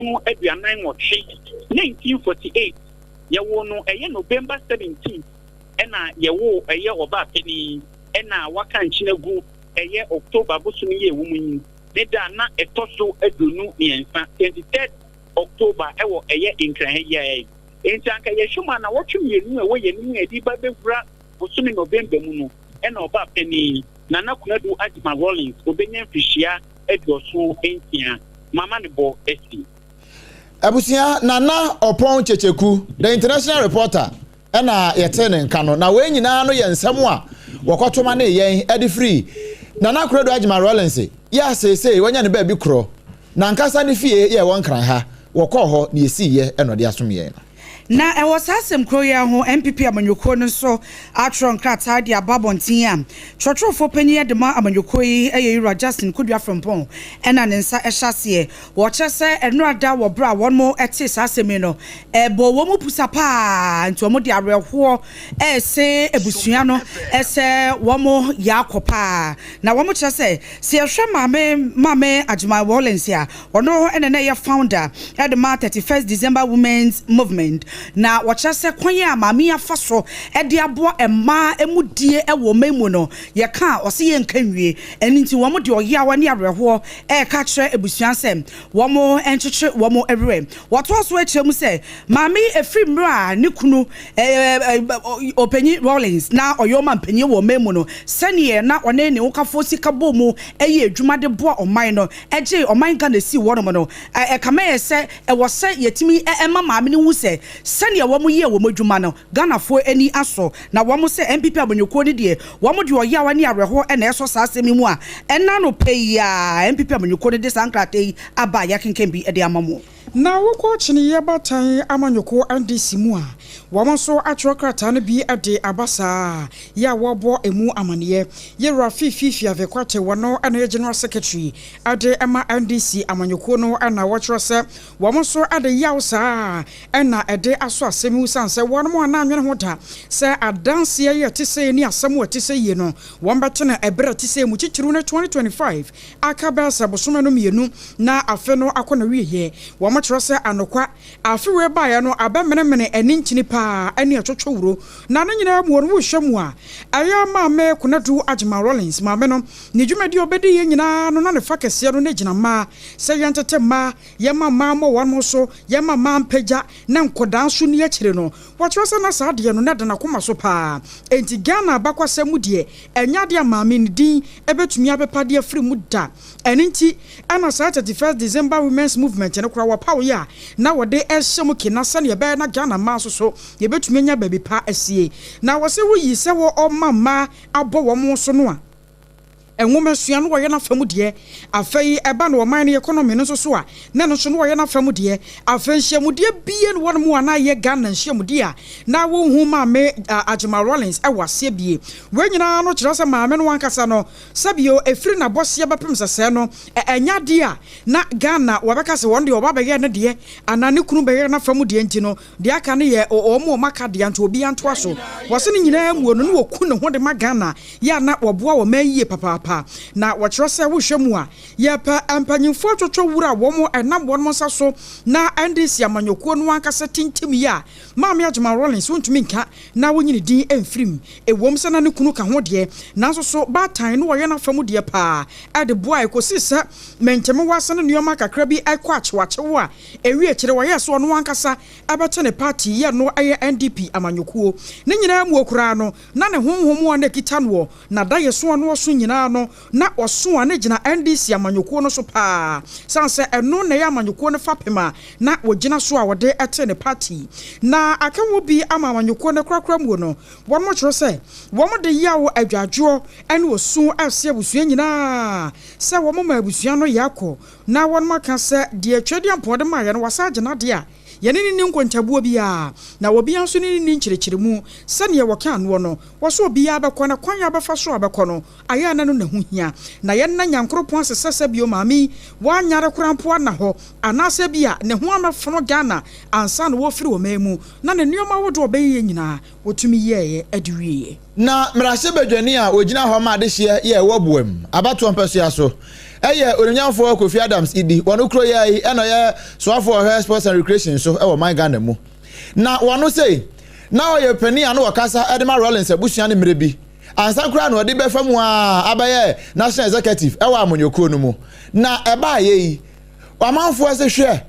48, 1948, yɛwoo no ɛyɛ November 17 ɛna yɛwoo ɛyɛ ɔbaa panin ɛna waka nkyene agu ɛyɛ October bosome yi a ɛwɔ mu yi ne da a na ɛtɔ so 23, 23rd October, ɛwɔ ɛyɛ Nkran ha yi ara yi. Enti anka yɛhwɛ mu a nawɔtwe mmienu a ɛwɔ yɛn anim a yɛde ba bɛwura bosome November mu no ɛna ɔbaa panin Nana Konadu Agyemang Rawlings ɔbɛnya mfirihyia 76. Mama ne bɔ asi. Abusua, Nana Ɔpɔn Kyekyeku, The International Reporter, ɛna yɛtee ne nka no. Na wei nyinaa no yɛ nsɛm a wɔkɔto ma ne yɛn de firi Nana Konadu Agyemang Rawlings yɛ a seesei wanya ne baabi korɔ, n'ankasa ne fie yɛ ɛwɔ Nkran ha. Wɔkɔɔ hɔ na yɛsiiɛ ɛna ɔde asom yɛn no. Na ɛwɔ saa asɛm koro yi ara ho, NPP amanyɔkuo no nso atwerɛ nkrataa de aba abɔnten a twerɛtwerɛfoɔ panin de ma amanyɔkuo yi yɛ Yewura Justin Kodua Frimpong na ne nsa hyɛ aseɛ. Wɔkyerɛ sɛ nnora da wɔ berɛ a wɔn tee saa asɛm yi no, ɛbɔɔ wɔn mu pusa pa ara nti wɔn de awerɛhoɔ rese abusua no sɛ wɔn yɛ akɔ pa ara. Na wɔn kyerɛ sɛ, sɛ yɛhwɛ Maame Maame Agyemang Rawlings a, Ɔno na na ɛyɛ founder de ma 31st December Women's Movement, na wɔkyerɛ sɛ kwan a maame yi afa so de aboa mmaa mu die wɔ ɔman mu no, yɛka a ɔse yɛnka nwie. Ɛno nti wɔn de ɔyaw ne awerɛhoɔ reka akyerɛ abusua sɛ wɔn nkyekye wɔn werɛ. Wɔtoa so kyerɛ mu sɛ maame yi ɛfiri mmerɛ a ne kunu Ɔpanyin Rawlings na ɔyɛ ɔmanpanyin wɔ ɔman mu no, sɛdeɛ na ɔne ne hokafoɔ sika bɔ mu yɛ adwuma de boa ɔman no, gyee ɔman Ghana sii hɔnom no, ɛkame yɛ sɛ ɛwɔ sɛ yɛtumi ma maame no hu sɛ sɛdeɛ wɔn yɛɛ wɔn adwuma no, Ghanafoɔ ani asɔ, na wɔn sɛ NPP amanyɔkuo no deɛ, wɔn de ɔyaw ne awerɛhoɔ na ɛresɔ saa asɛm yi mu a ɛnna anɔpa yi ara NPP amanyɔkuo no de saa nkrataa yi aba a yɛakenkan bi de ama mo. Na wokɔ Kyiniiɛ Baatan amanyɔkuo NDC mu a, wɔn nso atwerɛ krataa no bi de aba saa yɛ a wɔrebɔ ɛmu amaneɛ. Yɛwura Fifi Fiavi Kwate wɔno na ɛyɛ General Secretary de ma NDC amanyɔkuo no na wɔkyerɛ sɛ wɔn nso de yaw saa na ɛde asɔ asɛm yi sane sɛ wɔnom a na anwene ho da sɛ adanseɛ yi a ɛte sei ne asɛm a ɛte sɛ yie no wɔbɛte no ɛberɛ a ɛte sei mu titiriw ne 2025 Aka bɛyɛ sɛ bosome no mmienu na afe no akɔ n'awieɛ. Wɔkyerɛ sɛ anokwa, afe wei baeɛ no abɛmenemene ani nkyini pa ara ne atwotwowuro. Na ne nyinaa mu no wohwɛ mu a, ɛyɛ Maame Konadu Agyemang Rawlings maame no ne dwumadie a ɔbɛdiiɛ nyinaa no na ne fa kɛseɛ no na ɛgyina mmaa sɛ yɛntete mmaa, yɛmma mmaa mmɔ wɔn ho so, yɛmma mmaa mpagya na nkɔdaa nso nni akyire no. Wɔkyerɛ sɛ na saa adeɛ no na ɛda n'akoma so pa ara. Enti Ghana abakwasɛm mu deɛ, ɛnyɛ adeɛ a maame no din bɛtumi apepa de afiri mu da. Ɛno nti na saa 31st December Women's Movement no koraa wɔpawoeɛ a na wɔde rehyɛ mu kena sɛdeɛ ɛbɛyɛ na Ghana mmaa nso so yɛbɛtumi anya baabi pa asie. Na wɔse woyi sɛ wɔma mmaa abɔ wɔn so no a, Nwomasua no wɔyɛ n'afa mu deɛ. Afei ɛba no ɔman no economy no nso so a, na ɛno nso no wɔyɛ n'afa mu deɛ. Afei nhyiamudeɛ bie no wɔnom a na ayɛ Ghana nhyiamudeɛ a na wonhu Maame Agyemang Rawlings wɔ aseɛ bie. Wei nyinaa no kyerɛ sɛ maame no ankasa no sɛbio ɛfiri n'abɔseɛ bɛpem sɛsɛɛ no ɛnyɛ adeɛ a na Ghana wɔbɛka sɛ wɔn deɛ ɔba bɛyɛɛ ne deɛ anaa ne kunu bɛyɛɛ n'afa mu deɛ nti no Deɛ aka no yɛ wɔn a wɔaka deɛ nti obiara ntoa so. Wɔse ne nyinaa muo no na wɔku ne ho de ma Ghana yɛ a na wɔboa ɔman yie papaapa. Na wɔkyerɛ sɛ wohwɛ mu a yɛpɛ mpanyinfoɔ twotwo wura a wɔn ɛnam wɔn nsa so na NDC amanyɔkuo no ankasa tintim yɛ a Maame Agyemang Rawlings wontumi nka na wonyi ne din mfiri mu. Ɛwom sɛ na ne kunu ka ho deɛ nanso so baatan no wɔyɛ n'afa mu deɛ paa de boae kɔsii sɛ mentemehoase ne nnoɔma kakra bi kɔ akyewakyew a Ewie akyire wɔyɛɛ sɛ ɔno ankasa bɛte ne party yɛ no yɛ NDP amanyɔkuo. Ne nyinaa muo koraa no, na ne honhom a na ɛkita noɔ, n'adaeɛso a na ɔso nyinaa no, na ɔso a na ɛgyina NDC amanyɔkuo no so paa, sane sɛ ɛno na ɛyɛ amanyɔkuo no fapem a na ɔgyina so a ɔde te ne party. Na aka ho bi ama amanyɔkuo no korakora muo no, wɔn kyerɛ sɛ wɔn de yaw, adwadwoɔ ne osu rese abusua nyinaa sɛ wɔn ma abusua no yɛ akɔ Na wɔaka sɛ, Deɛ Tweaduampɔn de maeɛ no, wasan agye n'adeɛ a yɛne no nni nkontabuo biara, na obiara nso ne no nni nkyerɛkyerɛmu. Sɛdeɛ wɔkaa noɔ no, wɔse obiara bɛkɔ, na kwan a ɔbɛfa so a ɔbɛkɔ no, ayɛ a na ɛno na ɛho hia. Na yɛnna Nyankoropɔn ase sɛ sɛ bio maame yi wanyare koraa mpo anna hɔ, anaasɛ ebia ne ho ammɛfono Ghana ansa na wɔrefiri ɔman mu, na ne nneɛma ahodoɔ a ɔbɛyeyɛ nyinaa, wɔtumi yɛeɛ de wieeɛ. Na mmarahyɛbadwani a ɔgyina hɔ ma adehyeɛ yɛ ɛwɔ Boam abatoɔ mpɛsoa so. yɛ Onimnyamfoɔ Kofi Adams Idi. Wɔno kuro yi ara yi na ɔyɛ soafoɔ ɔhwɛ Sports and Recreation so wɔ man Ghana mu. Na wɔno sei, na ɔyɛ panin a na ɔkasa de ma Rawlings abusua no mmerɛ bi ansa koraa na ɔde bɛfa mu ara abɛyɛ National Executive wɔ amanyɔkuo no mu. Na ɛbaeɛ yi, amanfoɔ se hwɛ,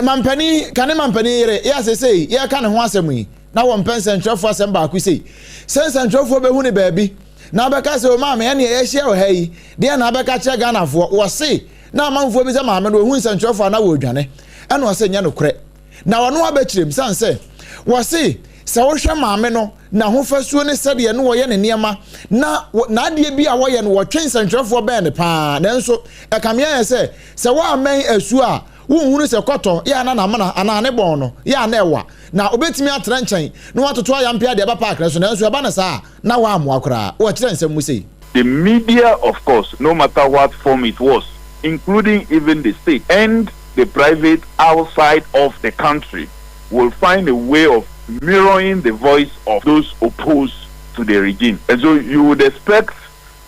mampanin, kane mampanin yere, yɛ a seesei yɛreka ne ho asɛm yi, na wɔmpɛ nsɛntwerɛfoɔ asɛm baako sei. Sɛ nsɛntwerɛfoɔ bɛhu no baabi na abɛka sɛ, o maame, ɛneɛ yɛahyia wɔ ha yi, deɛ na abɛka kyerɛ Ghanafoɔ? Wɔse, na amanfoɔ bi sɛ maame no, wɔhu nsɛntwerɛfoɔ a na wɔredwane. Ɛna ɔse, nyɛ nokorɛ. Na ɔno abɛkyerɛ mu, sane sɛ, wɔse, sɛ wohwɛ maame no n'ahofasuo ne sɛdeɛ ne wɔyɛ ne nneɛma na n'adeɛ bi a wɔyɛ no, wɔtwe nsɛntwerɛfoɔ bɛn no paa. Nanso, ɛkame ayɛ sɛ, sɛ woammɛn asuo a, wonhunu sɛ kɔtɔ yɛ a na n'amena anaa ne bɔn no yɛ a na ɛwa, na obetumi atra nkyɛn na watoto ayampea de aba paak no so, nanso ɛba no saa a, na wammoa koraa. Wɔkyerɛ nsɛm mu sei. The media of course, no matter what form it was, including even the state and the private outside of the country, will find a way of mirroring the voice of those opposed to the regime. And so you would expect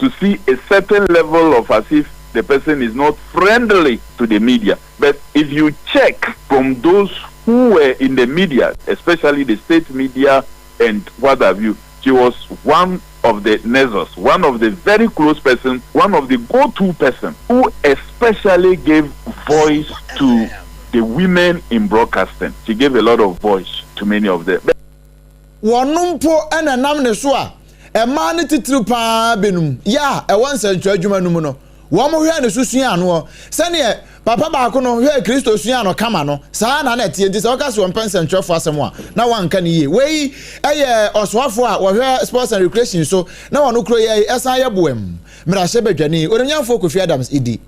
to see a certain level of as if the person is not friendly to the media. But if you check from those who were in the media, especially the state media and what have you, she was one of the nexus, one of the very close person, one of the go-to person who especially gave voice to the women in broadcasting. She gave a lot of voice to many of them. Wɔno mpo na ɛnam ne so a mmaa no titiriw pa ara binom yɛ a ɛwɔ nsɛnkyerɛw adwuma no mu no, wɔhwɛɛ ne so suaa noɔ. Sɛdeɛ papa baako no hwɛɛ Kristo suaa no kama no, saa ara na na ɛteɛ. Enti sɛ wɔka sɛ wɔmpɛ nsɛnkyerɛwfo asɛm a, na wɔanka no yie. Wei yɛ ɔsoafoɔ a wɔhwɛ Sports and Recreation so na wɔn kuro yi san yɛ Boam mmarahyɛbadwani, Onimnyamfoɔ Kofi Adams Idi.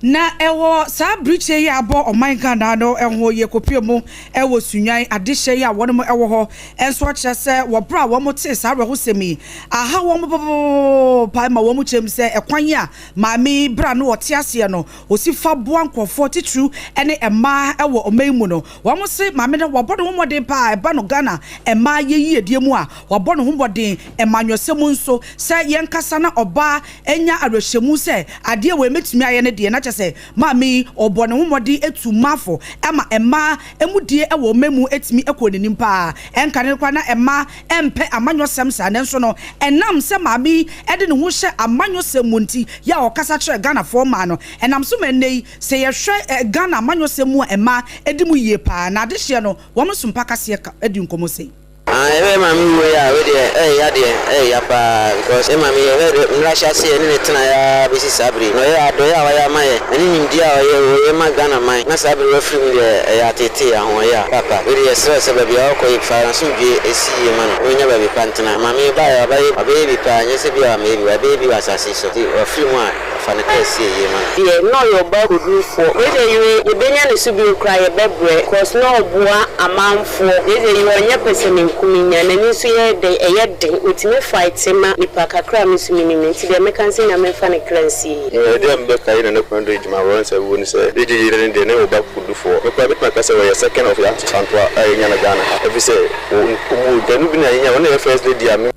Na ɛwɔ saa birikyie yi a abɔ ɔman Ghana no ho yɛkɔpue mu wɔ Sunyani adehyɛ yi a wɔnom wɔ hɔ nso akyerɛ sɛ wɔ berɛ a wɔn tee saa awerɛhosɛm yi aha wɔn papapapaapa ma wɔn kyerɛ mu sɛ ɛkwan a maame yi berɛ a na ɔte aseɛ no ɔsi fa boa nkorɔfoɔ titiriw ne mmaa wɔ ɔman yi mu no wɔn se maame no wabɔ ne ho mmɔden paa ɛba no Ghana mmaa yɛ yiedie mu a wabɔ ne ho mmɔden mmanyɔsɛm mu nso sɛ yɛnkasa na ɔbaa anya awerɛhyɛmu sɛ adeɛ wei mɛtumi ayɛ no deɛ, na kyerɛ sɛ maame yi ɔbɔ ne ho mmɔden tu mmaa fo ma mmaa mudie wɔ ɔman mu tumi kɔ n'anim pa ara. Ɛnkane no koraa na mmaa mpɛ amanyɔsɛm saa, nanso no ɛnam sɛ maame yi de ne ho hyɛ amanyɔsɛm mu nti, yɛ a ɔkasa kyerɛ Ghanafoɔ mmaa no, ɛnam so ma ɛnnɛ yi sɛ yɛhwɛ Ghana amanyɔsɛm mu a mmaa di mu yie pa ara. Na adehyeɛ no wɔn nso mpa kaseɛ ka di nkɔmmɔ sei. Ah yɛhwɛ yɛ maame wuo yi a wei deɛ ɛyɛ ya deɛ ɛyɛ ya paa because yɛ maame yɛhwɛ deɛ mmerɛ ahyɛaseɛ yɛne no tenaeɛ ara bɛsi saa bere yi na ɔyɛ adɔeɛ a wayɛ ama yɛ ɛne nimdeɛ a ɔyɛ ɔyɛ ma Ghana man na saa bere wafiri mu deɛ ɛyɛ ateetee ahoɔyea paapa wei deɛ yɛsrɛ wo sɛ baabi a ɔkɔ yi fa n'asomdwoeɛ si yie ma no na ɔnya baabi pa ntena maame yi baeɛ wabɛyɛ wabɛyɛ bi paa nyɛ sɛ bi a wamɛyɛ bi wabɛyɛ bi wɔ asase yi so nti wafiri mu a Fa ne kaa sie yie ma no. Deɛ na ɔyɛ ɔbaa kodurufoɔ. Wei deɛ yere yɛbɛnya ne so bio koraa yɛbɛbrɛ cos na ɔboa amanfoɔ. Wei deɛ yere ɔnyɛ pɛsɛmenkominya n'ani nso yɛ dɛn ɛyɛ den ɔtumi fight ma nipa kakra a me nso menim no nti deɛ mɛka ne sɛ Nyame mfa ne kra nsie yie. Nea ɛde a mebɛkae Nana Kwame Adjuma Lawrence awuo ne sɛ, Gyegye yere no deɛ na ɛyɛ ɔba kodufoɔ. Me koraa mɛtumi aka sɛ ɔyɛ second of Yaa Asantewaa a yɛnya no Ghana ha ɛfiri sɛ ɔwoo danu bi na yɛnya ɔno na ɛyɛ first lady a me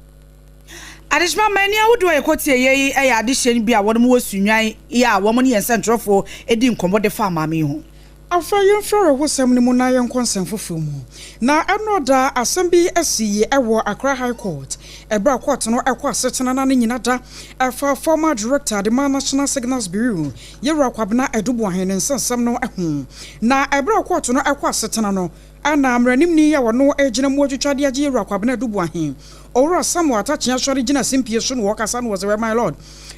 Adehyema manni ahodoɔ a yɛkɔtieeɛ yi yɛ adehyeɛ no bi a wɔnom wɔ Sunnwan yi a wɔn ne yɛn nsɛntwerɛfoɔ dii nkɔmmɔ de faa maame yi ho. Afei yɛmfiri awerɛhosɛm no mu na yɛnkɔ nsɛm foforɔ mu. Na ɛnnora da asɛm bi sii wɔ Accra High Court ɛberɛ a kɔɔto no kɔ asetena na ne nyina da ɛfa former Director de ma National Signals Bureau Yɛwura Kwabena Adu Boahen ne nsɛnsɛm no ho. Na ɛberɛ a kɔɔto no kɔ asetena no na mmaranimni a ɔno gyina mu atwitwa de agye Yɛwura Kwabena Adu Boahen Owura Samuel Atakyea sɔre gyina simpie so na ɔkasa na ɔse wɛ my lord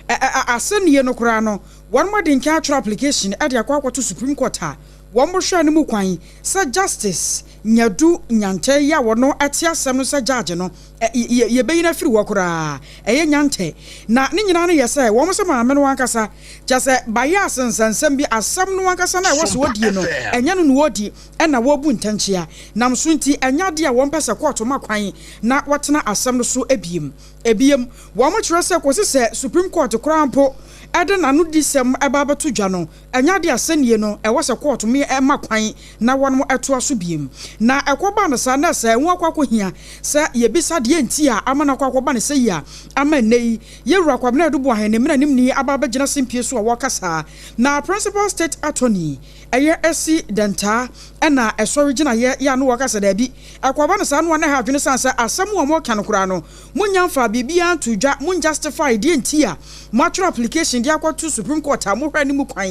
ɛ ɛ asɛnnie no koraa no wɔnom adi nkan atwerɛ application de akɔ akɔto Supreme Court a wɔn hwɛ no mu kwan sɛ Justice Nyadu Nyantɛ yi a ɔno te asɛm no sɛ judge no ɛ yɛ yɛbɛyi no afiri hɔ koraa ɛyɛ Nyantɛ na ne nyinaa no yɛ sɛ wɔn sɛ maame no ankasa kyɛ sɛ bias nsɛnsɛm bi asɛm no ankasa no a ɛwɔ sɛ ɔdie no ɛnyɛ no na ɔdi na wɔrebu ntɛnkyea nam so nti, ɛnyɛ ade a wɔmpɛ sɛ kɔɔto ma kwan na wɔtena asɛm no so bio. Ebiem, wɔkyerɛ sɛ kosi sɛ Supreme Court koraa mpo de n'anodisɛm ba abɛto dwa no, ɛnyɛ ade a sɛnie no ɛwɔ sɛ kɔɔto me ma kwan na wɔnom toa so biom. Na ɛkɔbaa no saa na sɛ ɛho akɔ akɔhia sɛ yɛbisa deɛ nti a ama no akɔ akɔba no sɛyi a ama nnɛ yi Yɛwura Kwabena Adu Boahen ne mmaranimni aba abɛgyina simpie so a wɔrekasa. Na Principal State Attorney ɛyɛ Esi Dantaa na ɛsɔre gyinaeɛ yɛ a na wɔreka sɛ daabi, ɛkɔba no saa no a na ɛha adwene sane sɛ asɛm a wɔreka no koraa no monnya mfaa biribiara ntoo dwa, mon justify deɛ nti a moatwerɛ application de akɔto Supreme Court a mohwɛ anim kwan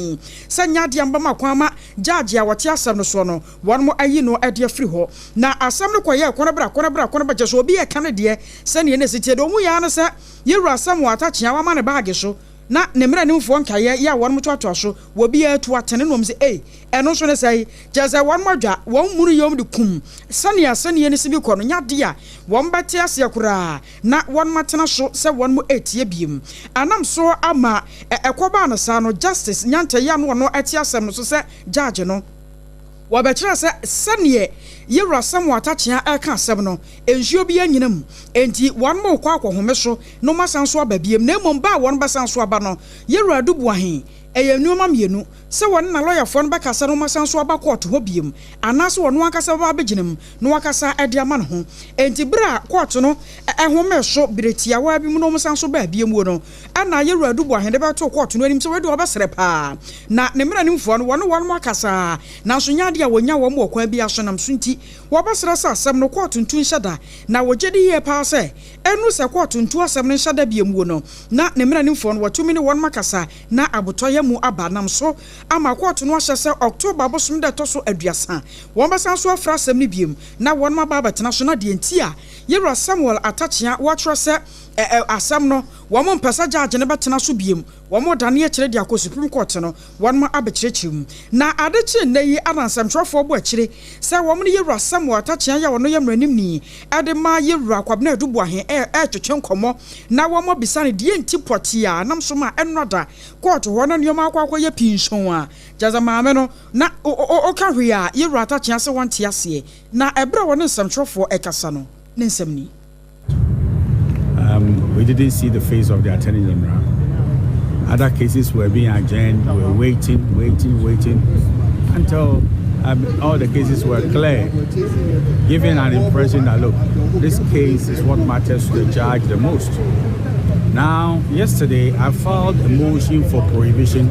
sɛ nyɛ adeɛ a mobɛma kwan ma judge a ɔte asɛm no soɔ no wɔnom ayi no de afiri hɔ. Na asɛm no kɔyɛɛ kɔnɔbra kɔnɔbra kɔnɔbra kyerɛ sɛ obi reka ne deɛ sɛdeɛ na ɛsi teɛ deɛ ɔhuiɛ ara ne sɛ Yɛwura Samuel Atta-Akyea wama ne baage so na ne mmaranimfoɔ nkaeɛ yɛ a wɔnom toatoa so wɔ biara tu atene na wɔn sɛ ei ɛno nso ne sɛe kyerɛ sɛ wɔnom adwa wɔn munu yɛ wɔn de kum sɛnea asɛnniɛ no si bi kɔ no nyɛ adeɛ a wɔn bɛte aseɛ koraa na wɔnom atena so sɛ wɔnom retie biom anam so ama ɛkɔbaa no saa no Justice Nyantɛ yɛ a na ɔno te asɛm no so sɛ judge no. Wɔbɛkyerɛɛ sɛ sɛdeɛ Yewura Samuel Atta-Akyea reka asɛm no, nsuo biara nnyina mu, enti wɔn rekɔ akɔhome so na wɔasan nso aba biom, na mmom ba a wɔn bɛsan nso aba no, Yewura Adu Boahen, ɛyɛ nnoɔma mmienu, sɛ wɔne n'alɔyafoɔ no bɛkasa na wɔasan nso aba kɔɔto hɔ biom, anaasɛ ɔno ankasa bɛba abɛgyina mu na wakasa de ama ne ho. Enti berɛ a kɔɔto no homee so berɛ tiawa bi mu na wɔsan nso baa biom no, Ɛnna Yewura Adu Boahen de bɛtoo kɔɔto no anim sɛ wei deɛ ɔbɛsrɛ paa. Na ne mmaranimfoɔ no, wɔne wɔn akasa, nanso nyɛ adeɛ a wɔnya wɔn wɔ kwan biara so nam so nti, wɔbɛsrɛ sɛ asɛm no kɔɔto ntu nhyɛ da. Na wɔgye di yie paa sɛ, ɛnnu sɛ kɔɔto ntu asɛm no nhyɛ da bio muo no, na ne mmaranimfoɔ no wɔatumi ne wɔn akasa na abotɔyam aba nam so ama kɔɔto no ahyɛ sɛ October bosome da ɛtɔ so aduasa wɔbɛsan so afrɛ asɛm no bio na wɔn aba abɛtena so na deɛ nti a Yewura Samuel Atta-Akyea wɔatwerɛ sɛ ɛ asɛm no Wɔn mpɛ sɛ judge no bɛtena so biom, wɔn redane akyire de akɔ Supreme Court no, wɔn abɛkyerɛkyerɛ mu. Na ade kye nnɛ yi ana nsɛmtwerɛfoɔ bɔ akyire sɛ wɔn ne Yɛwura Samuel Atta-Akyea yi a ɔno yɛ mmaranimni de ma Yɛwura Kwabena Adu Boahen retwetwe nkɔmmɔ na wɔn abisa no deɛ nti pɔtee a nam so ma ɛnnora da kɔɔto hɔ na nneɛma akɔ akɔyɛ pinson a kyerɛ sɛ maame no na ɔka hwee a Yɛwura Atta-Akyea sɛ wɔnte aseɛ. Na ɛberɛ a wɔne nsɛmtwerɛfoɔ rekasa no, ne nsɛm ni. Um, we didn't see the face of the Attorney General. Other cases were being adjourned. We were waiting, waiting, waiting until um, all the cases were clear, giving an impression that, look, this case is what matters to the judge the most. Now, yesterday, I filed a motion for prohibition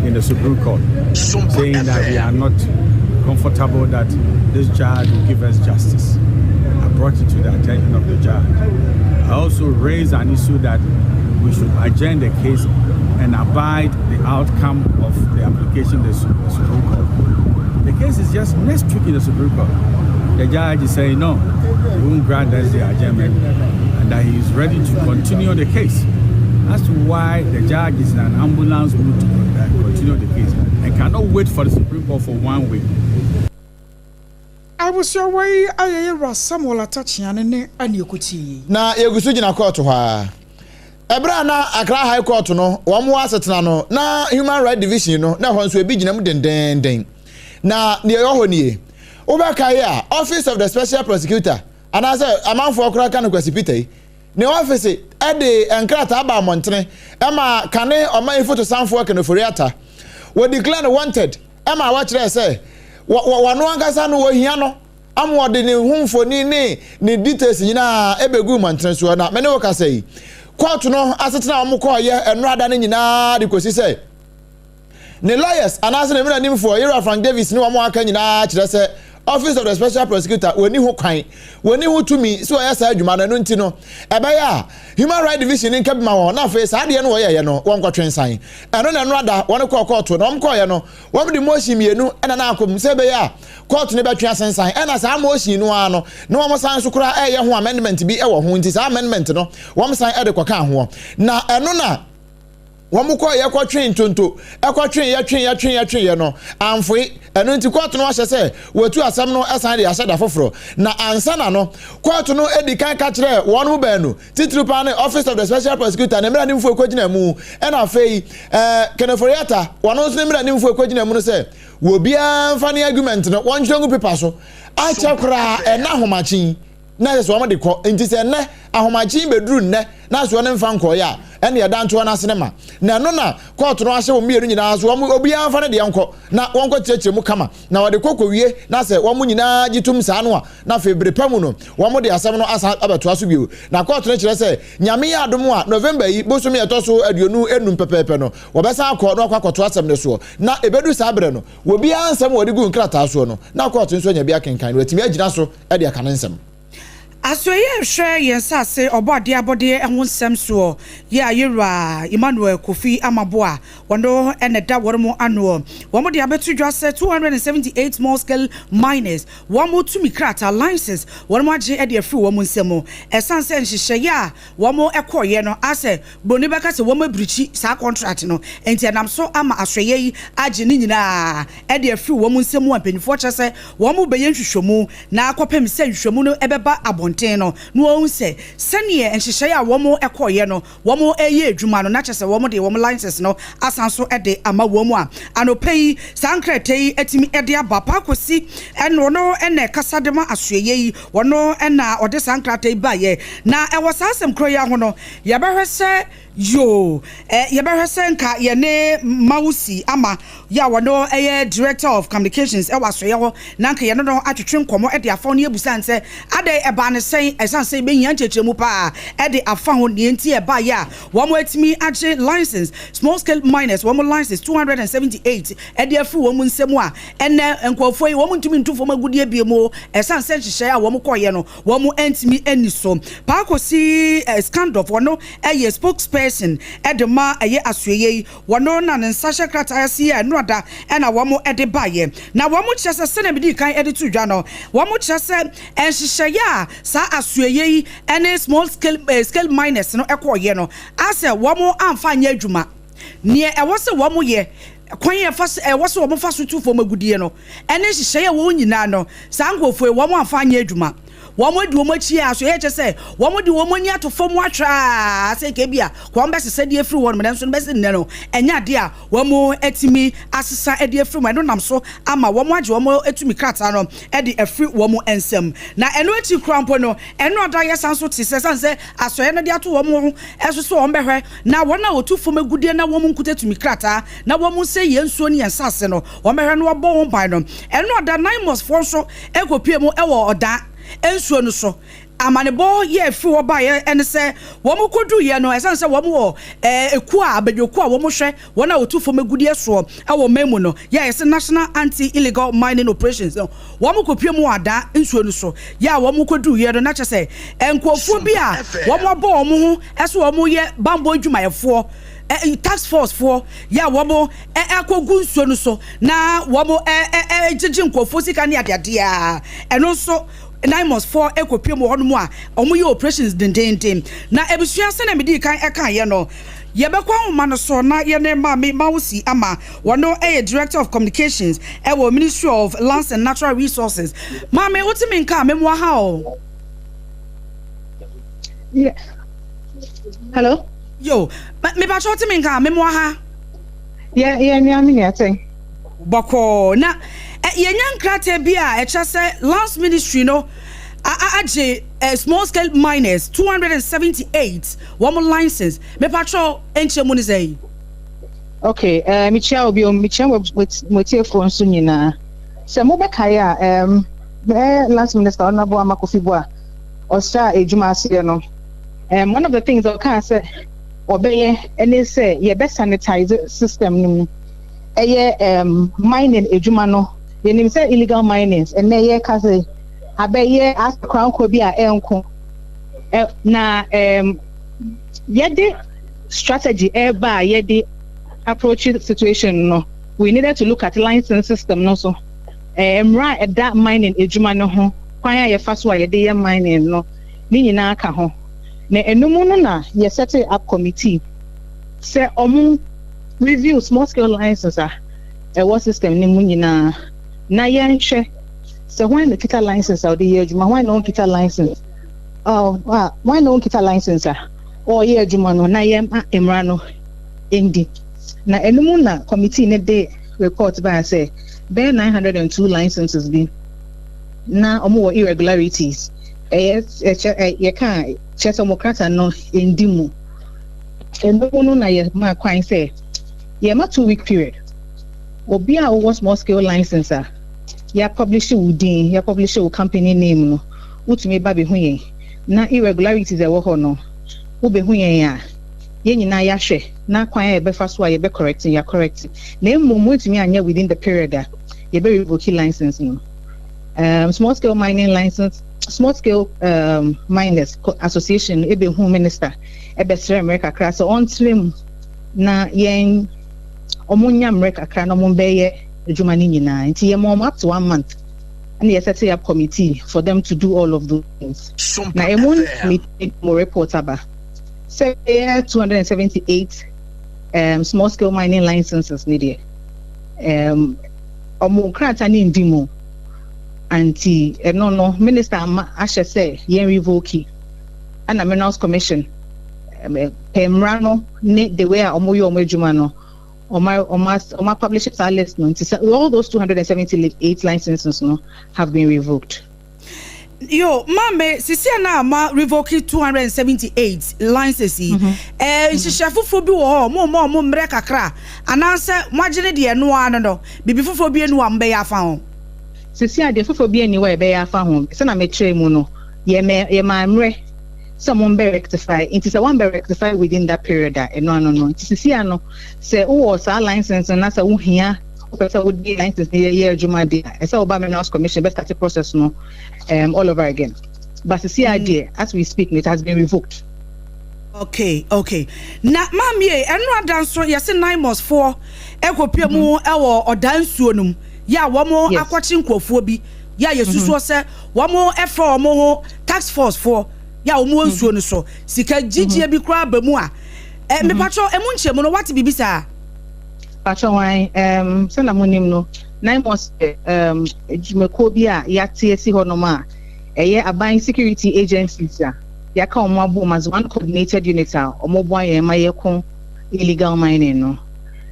in the Supreme Court, saying that we are not comfortable that this judge will give us justice. I brought it to the attention of the judge. I also raised an issue that we should adjourn the case and abide the outcome of the application to the Supreme Court. The case is just next week in the Supreme Court. The judge is saying no, he won't grant us the adjournment and that he is ready to continue the case. As to why the judge is in an ambulance mood to continue the case and cannot wait for the Supreme Court for one week. Abusua wei ayɛ yɛ wura Samuel Atta Kyeane ne ɛne ɛkɔtie yi. Na yɛgu so gyina kɔɔto hɔ ara. Ɛberɛ a na Accra High Court no wɔn wɔ asetena no, na Human Rights Division no, na ɛhɔ nso ebi gyina mu dendeenden. Na deɛ ɛwɔ hɔ nie, wobɛkae a, Office of the Special Prosecutor, anaasɛ amanfoɔ koraa ka no Kwasi Peter yi, ne ɔfese de nkrataa baa mmɔntene ma kane ɔman yi fotosanfoɔ Ken Ofori-Atta. Wɔ declare no wanted ma wɔkyerɛɛ sɛ wɔno ankasa no wɔhia no ama wɔde ne ho mfoni ne ne details nyinaa ɛbɛgu mmɔntene soɔ. Na me ne wo kasa yi, kɔɔto no asetena a wɔkɔɔyɛ ɛnora no nyinaa de kɔsi sɛ Ne lawyers anaasɛ ne mmaranimfoɔ, Yewura Frank Davies ne wɔn a aka nyinaa kyerɛ sɛ Office of the Special Prosecutor wɔnni ho kwan, wɔnni ho tumi sɛ wɔyɛ saa adwuma no, ɛno nti no ɛbɛyɛ a Human Rights Division no nka bi ma wɔn na afei saa adeɛ no wɔyɛeɛ no wɔnkɔtwe nsan. Ɛno na ɛno ada wɔn kɔɔ kɔɔto na wɔn kɔɔeɛ no wɔn de motion mmienu na na akɔ mu sɛ ɛbɛyɛ a kɔɔto no bɛtwe asensan ɛna saa motion no ara no na wɔn san nso koraa ɛreyɛ ho amendment bi wɔ ho nti saa amendment no wɔn san de kɔkaa hoɔ na ɛno na Wɔn kɔɔ yɛ kɔtwee ntonto, kɔtwee yɛ twee yɛ twee yɛ twee yɛ no, amfoe. Ɛno nti kɔɔto no ahyɛ sɛ wɔatu asɛm no san de ahyɛ da foforɔ. Na ansa na no, kɔɔto no di kan ka kyerɛɛ wɔn mu baanu, titiriw paa ne Office of the Special Prosecutor ne mmaranimfoɔ kɔgyina mu, ɛna afei eh, Ken Ofori-Atta, wɔn nso ne mmaranimfoɔ kɔgyina mu no sɛ wɔbiara mfa ne argument no wɔntwerɛ ngu pepa so. Akyɛ koraa ɛna ahomakye yi na ɛsɛ sɛ wɔn de kɔ. Nti sɛ ɛnɛ. ahomakye bɛduru nnɛ na asoɔ no mfa nkɔeɛ a, ɛnneɛ ɛda ntoa no ase no ma. Na ɛno na kɔɔto no ahyɛ wɔn mmienu nyinaa so, wɔn obiara mfa ne deɛ nkɔ na wɔnkɔkyerɛkyerɛ mu kama. Na wɔde kɔ kɔwie na sɛ wɔn nyinaa gye tom saa no a, na afei bere pa mu no, wɔde asɛm no asan abɛtoa so bio. Na kɔɔto no kyerɛ sɛ Nyame yɛ adom a, November yi bosome a ɛtɔ so 25 pɛpɛɛpɛ no, wɔbɛsan akɔ na wɔakɔ akɔtoa asɛm no soɔ. Na ɛbɛdu saa berɛ no, obiara nsɛm a wɔde guu nkrataa soɔ no, na kɔɔto nso anya bi akenkan na watumi agyina so de aka ne nsɛm. Asoɛeɛ a ɛhwɛ yɛn nsase ɔbɔadeɛ abɔdeɛ ho nsɛm soɔ yɛ a Yewura Emmanuel Kofi Amaboa ɔno na ɛda wɔn anoɔ. Wɔn de abɛto dwa sɛ 278 small scale miners wɔn tumi krataa, license, wɔn agye de afiri wɔn nsam ɛsiane sɛ nhyehyɛeɛ a wɔn kɔeɛ no asɛ Broni bɛka sɛ wɔn abirikyi saa contract no nti ɛnam so ama asoɛeɛ yi agye ne nyinaa de afiri wɔn nsam a mpaninfoɔ kyerɛ sɛ wɔn bɛyɛ nhwehwɛmu na kɔpem sɛ nhwehwɛmu no bɛba abɔnten no na wɔahu sɛ sɛdeɛ nhyehyɛeɛ a wɔn kɔeɛ no wɔn reyɛ adwuma no na kyerɛ sɛ wɔn de wɔn license no asan so de ama wɔn a anɔpa yi saa nkrataa yi atumi de aba. Paa Kwasi ɛna ɔno na ɛkasa de ma asoɛeɛ yi, ɔno na ɔde saa nkrataa yi baeɛ na ɛwɔ saa asɛm korɔ yi ara ho no Yɛbɛhwɛ sɛ yoo eh, yɛbɛhwɛ sɛ nka yɛne Mawusi Ama yɛ a ɔno yɛ Director of Communications wɔ Asoɛeɛ hɔ na nka yɛne no atwetwe nkɔmmɔ de afa ho na yɛabusa no sɛ adɛn ɛbaa no sɛn, ɛsiane sɛ yɛbɛhia nkyerɛkyerɛmu paa de afa ho, deɛ nti a ɛbaeɛ a wɔatumi agye license, small scale miners wɔn license 278 de afiri wɔn nsam a ɛnnɛ nkurɔfoɔ yi wɔn ntumi ntu fam agudeɛ bio mu ɛsiane sɛ nhyehyɛeɛ a wɔkɔeɛ no wɔn antumi anni so. Paa Kwesi Scandorf, ɔno yɛ spokesperson de ma ɛyɛ asoɛeɛ yi, ɔno na ne nsa hyɛ krataa ase yi a nnora da na wɔn de baeɛ. Na wɔn kyerɛ sɛ sɛdeɛ medii kan de too dwa no, wɔn kyerɛ sɛ nhyehyɛeɛ a saa asoɛeɛ yi ne small scale, scale miners no kɔeɛ no, asɛ wɔn amfa anyɛ adwuma. Nea ɛwɔ sɛ wɔyɛ, kwan a ɛfa so, ɛwɔ sɛ wɔfa so tu fam agudeɛ no, ne nhyehyɛeɛ a ɛwɔ hɔ nyinaa no, saa nkurɔfoɔ yi, wɔamfa anyɛ adwuma. Wɔadi wɔn akyi ara so, ɛyɛ kyerɛ sɛ wɔde wɔn ani ato fam ahwɛ ara sɛ nka ebia wɔbɛsesa de afiri hɔnom, nanso no bɛsi nnɛ no, ɛnyɛ adeɛ a wɔatumi asesa de afiri mu. Ɛno nam so ama wɔagye wɔn tumi krataa no de afiri wɔn nsam. Na ɛno akyi koraa mpo no, ɛno ada yɛsan nso te sɛ, ɛsiane sɛ asɔeɛ no de ato wɔn ho so sɛ wɔbɛhwɛ na wɔn a wɔtu fam agudeɛ na wɔn nkuta tumi krataa na wɔn nsɛe yɛn nsuo ne yɛn nsase no, wɔbɛhwɛ na wɔabɔ ho ban no. Ɛno ada Naimosfoɔ nso kɔpue mu wɔ Ɔda nsuo no so. Amanebɔ yɛ firi hɔ baeɛ ne sɛ wɔn kɔduruiɛ no, ɛsiane sɛ wɔn wɔ ekuo a abadwakuo a wɔhwɛ wɔn a wɔtu fam agudeɛ soɔ wɔ ɔman mu no yɛ a yɛse National Anti-Illegal Mining Operations no, wɔn kɔpue mu wɔ Ada nsuo no so. Yɛ a wɔn kɔduruiɛ no, na kyerɛ sɛ nkurɔfoɔ bi a wɔn abɔ wɔn ho sɛ wɔn yɛ bammɔ adwumayɛfoɔ, task force foɔ, yɛ a wɔn akɔgu nsuo no so na wɔn gyegye nkurɔfoɔ sika ne adeadeɛ a, ɛno nso Naimos foɔ kɔpue mu wɔ hɔnom a wɔyɛ operations dendeenden. Na abusua sɛdeɛ medii kan kaeɛ no, yɛbɛkɔ ahoma no so na yɛne Maame Mawusi Ama, ɔno yɛ Director of Communications wɔ Ministry of Lands and Natural Resources. Maame, wote me nka a, memoa ha o. Yeah. Hello? Yo, mepakyɛ wote me nka a, memoa ha. Yeah, yeah, nua me nua tɛn. Bɔkɔɔ. Na yɛnya nkrataa bi a ɛkyerɛ sɛ Lands Ministry no agye small scale miners 278 wɔn license. Mepakyɛw nkyɛmu ne sɛn? Okay, uh, mekyia obi o, mekyia mo atiefoɔ nso nyinaa. Sɛ mobɛkae a, um, bɛyɛ Lands Minister Honorable Armah Kofi Buah ɔsraa adwuma aseɛ no, um, one of the things ɔkaa sɛ ɔbɛyɛ ne sɛ yɛbɛ sanitize system no mu. ɛyɛ um, mining adwuma no. Yɛnim sɛ illegal minings ɛnɛ yɛka sɛ abɛyɛ asakorankɔ bi a ɛnko na um, yɛde strategy ɛreba a yɛde approach situation no, we needed to look at licensing system no so, mmara a ɛda mining adwuma no ho, kwan a yɛfa so a yɛde yɛ mining no ne nyinaa ka ho. Na ɛno mu no na yɛ set up committee sɛ ɔmo review small scale license a ɛwɔ system no mu nyinaa na yɛnhwɛ sɛ hwan na okita license a ɔde yɛ adwuma, hwan na ɔnkita license, uh, hwan na ɔnkita license a ɔreyɛ adwuma no, na yɛma mmara no ndi. Na ɛno mu na committee no de report baa sɛ bɛyɛ 902 licenses bi na wɔn wɔ irregularities. Ɛyɛ ɛkyɛ yɛka. Kyerɛ sɛ wɔn krataa no ndi mu. Ɛno mu no na yɛmaa kwan sɛ yɛma 2 week period. Obi a wowɔ small scale license a yɛapublish wo din, yɛapublish wo company name no, wotumi ba bɛhu yɛn na irregularities a ɛwɔ hɔ no, wobɛhu yɛn a, yɛn nyinaa yɛahwɛ na kwan a yɛbɛfa so a yɛbɛ correct no, yɛacorrect. Na mmom wontumi anyɛ within the period a, yɛbɛ revoke license no. Small scale mining license, small scale miners association ɛbɛhu minister ɛbɛsrɛ mmerɛ kakra sɛ ɔntena mu na yɛn ɔmo nya mmerɛ kakra na ɔmo bɛyɛ adwuma no nyinaa. Nti yɛma ɔmo up to one month ɛna yɛ set up committee for them to do all of those things. Na emu committee mo report aba sɛ ɛyɛ 278 small scale mining licenses ne deɛ ɔmo nkrataa ne ndi mu, anti ɛno no minister ama ahyɛ sɛ yɛn revoke, ɛna Minerals Commission pɛ mmara no ne the way a ɔmo yɛ ɔmo adwuma no, ɔmo publish saa list no. Nti sɛ all those 278 licenses no have been revoked. Yo, maame, sisi a na ama revoke 278 licenses yi, nhyehyɛ foforɔ bi wɔ hɔ mo mo mo mmerɛ kakra anaasɛ mo agye ne deɛ noa no biribi foforɔ bi enu a mo bɛyɛ afa ho? Sisi adeɛ foforɔ bi ani hɔ a yɛbɛyɛ afa ho. Sɛna mekyerɛ mu no, yɛmɛ yɛma mmerɛ sɛ mo mbɛ rectify, nti sɛ wɔn bɛ rectify within that period a, ɛno ano no. Nti sisi ano sɛ wowɔ saa license no na sɛ wohia, wopɛ sɛ wode license no yɛ adwuma de a, ɛsɛ woba Minerals Commission bɛ start process no all over again. But sisi adeɛ, as we speak, it has been revoked. Okay, na maame yi, ɛno ada nso yɛsɛ NAIMOS foɔ ɛkɔpie mu ɛwɔ ɔda nsuo no mu yɛ a wɔn akɔkye nkurɔfoɔ bi yɛ a yɛsusuo sɛ wɔn ɛfrɛ wɔn ho task force foɔ yɛ a wɔn wɔ nsuo no so, sika gyigye bi koraa ba mu a ɛ mipatwɔ emu nkyɛn no, wate biribi saa? Patwɔ wan sɛna mo nim no, NAIMOS dwumakuo bi a yɛate asi hɔnom a ɛyɛ aban security agencies a yɛaka wɔn abom as one coordinated unit a wɔn boa yɛn ma yɛko illegal mining no.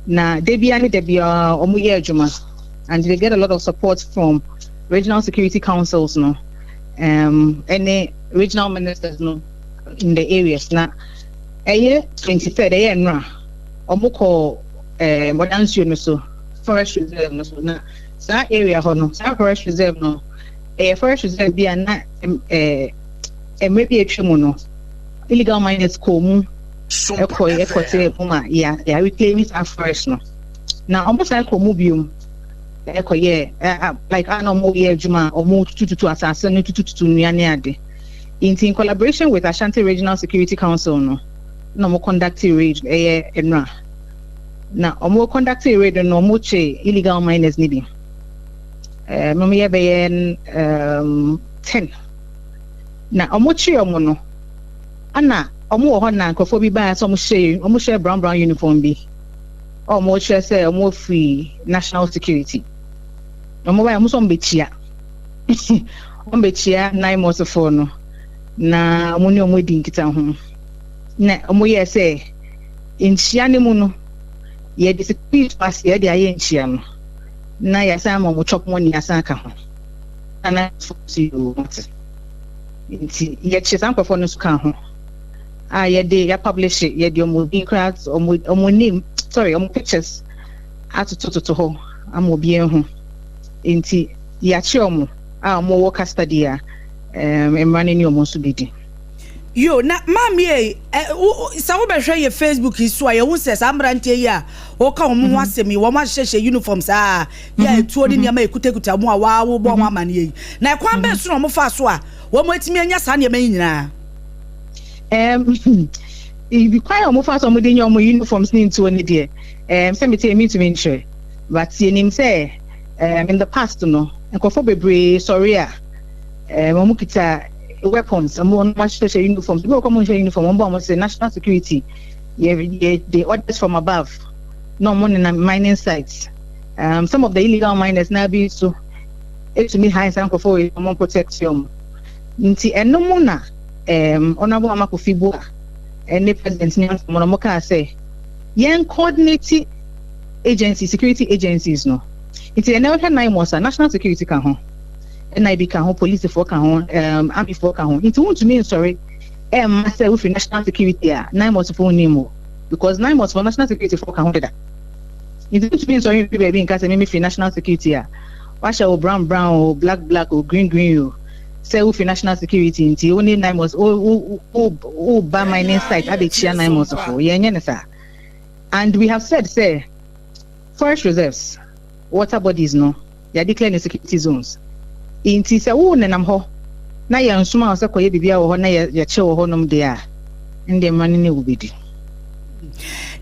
Na debia ne debia wɔn yɛ adwuma and they get a lot of support from regional security councils no ɛne regional ministers no in the areas. Na ɛyɛ 23rd, ɛyɛ nnora, wɔn kɔ ɔda nsuo no so, forest reserve no so. Na saa area hɔ no, saa forest reserve no, ɛyɛ forest reserve bi a na mmerɛ bi atwa mu no, illegal miners kɔ mu ɛkɔ ɛkɔte mu ma yɛ yɛ reclaim saa forest no. Na wɔn san kɔ mu biom ɛkɔyɛ ɛ like a na wɔn yɛ adwuma a wɔn tutututu asase no, tutututu nnua ne ade. Nti in collaboration with Ashanti Regional Security Council no na wɔn conduct raid. Ɛyɛ nnora na wɔn conduct raid no, wɔn kye illegal miners ni bi. Wɔn yɛ bɛyɛ 10. Na wɔn kye wɔn no, ana wɔn wɔ hɔ na nkurɔfoɔ bi baa sɛ wɔn hyɛ brown brown uniform bi a wɔn kyerɛ sɛ wɔn firi national security. Na wɔn baa, wɔn nso wɔn bɛkyia NAIMOSfoɔ no na wɔn ne wɔn adi nkita ho. Na wɔn yɛ sɛ nkyia no mu no, yɛde sika bi to ase, yɛde ayɛ nkyia no, na yɛasan ama wɔn chop money asan aka ho. Na NAIMOSfoɔ nso yɛ wɔn te, nti yɛkye saa nkurɔfoɔ no nso ka ho a yɛde yɛapublish, yɛde wɔn din koraa, wɔn name, sorry, wɔn pictures atotototo hɔ ama obiara ho. Nti yɛakye wɔn a wɔwɔ custody a mmara no ne wɔn nso bɛdi. Yo, na maame yi, sɛ wobɛhwɛ yɛ Facebook yi so a, yɛhu sɛ saa mmeranteɛ yi a wɔka wɔn ho asɛm yi, wɔn ahyehyɛ uniform saa yɛ etuo ne nneɛma ekutakuta mu a wɔawobɔ ho amaneɛ yi. Na ɛkwan bɛn so na wɔn fa so a wɔn atumi anya saa nneɛma yi nyinaa? Ibi kwan a wɔn fa so a wɔde nya wɔn uniforms ne ntuo ne deɛ, sɛ mete emi ntumi nkyerɛ, but yɛnim sɛ in the past no, nkurɔfoɔ bebree sɔre a wɔn kita weapons, wɔn ahyehyɛ uniforms. Ebi wɔ kɔ wɔn nhyɛ uniform, wɔn bɔ wɔn sɛ national security, yɛ the orders from above, na wɔn nenam mining sites. Some of the illegal miners na bi nso etumi hire saa nkurɔfoɔ wɔ wɔn protect wɔn. Nti ɛno mu na Honourable Armah Kofi Buah ɛne President Nyansom no, wɔn kaa sɛ yɛn coordinate agency, security agencies no. Nti ɛnɛ wɔhwɛ NAIMOS a, national security ka ho, NIB ka ho, polisifoɔ ka ho, armyfoɔ ka ho. Nti wontumi nsɔre. Ɛmma sɛ wofiri national security a NAIMOS foɔ nnim wo because NAIMOS foɔ national security foɔ ka ho deda. Nti wontumi nsɔre mfiri baabi nka sɛ me mefiri national security a wahyɛ wo brown brown o, black black o, green green o sɛ wofiri national security nti wo ne NAIMOS wo wo wo woba mining site abɛkyia NAIMOS foɔ. Yɛnyɛ no saa. And we have said sɛ forest reserves, water bodies no yɛ declare no security zones nti sɛ wo nenam hɔ na yɛn soma wo sɛ kɔyɛ biribiara wɔ hɔ na yɛkye wɔ hɔ nom deɛ a ɛndeɛ mmara no ne wo bɛdi.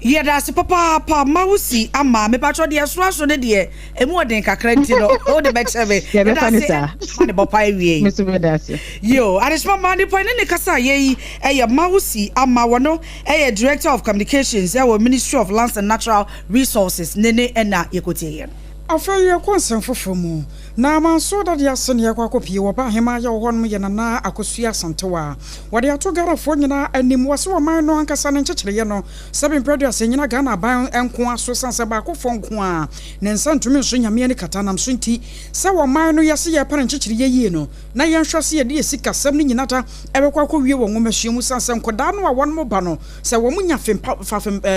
Yɛda ase papaapa ma wo si ama mepakyɛw deɛ ɛsoa so no deɛ emu ɔden kakra nti no wode bɛkyɛ me. Yɛbɛfa no saa. Ma ne bɔpa awie. Me nso meda ase. Yo, adehyema ma nipa ne ne kasa yɛ yi ɛyɛ Mawusi Ama wɔno ɛyɛ Director of Communications ɛwɔ Ministry of Lands and Natural Resources ne ne ɛna yɛkɔtie yɛ no. Afei yɛkɔ nsɛm foforɔ mu. Na Mansour Dade ase na yɛkɔ akɔpie wɔ Ɔbaahemaa yɛwɔ hɔ nom yɛ Nana Akosua Asantewaa. Wɔde ato Ghanafoɔ nyinaa anim wɔ sɛ ɔman no ankasa ne nkyekyereeɛ no sɛbe mprɛ aduasa nnyina Ghana aban nko ara so ɛsiane sɛ baakofoɔ nko ara ne nsa ntumi nso Nyame ani kata nam so nti sɛ ɔman no yɛse yɛrepɛ ne nkyekyereeɛ yie no na yɛnhwɛ sɛ yɛde yɛ sikasɛm no nyina da ɛbɛkɔ akɔwie wɔ nwomasua mu ɛsiane sɛ nkɔdaa no a wɔnom ba no sɛ wɔn nya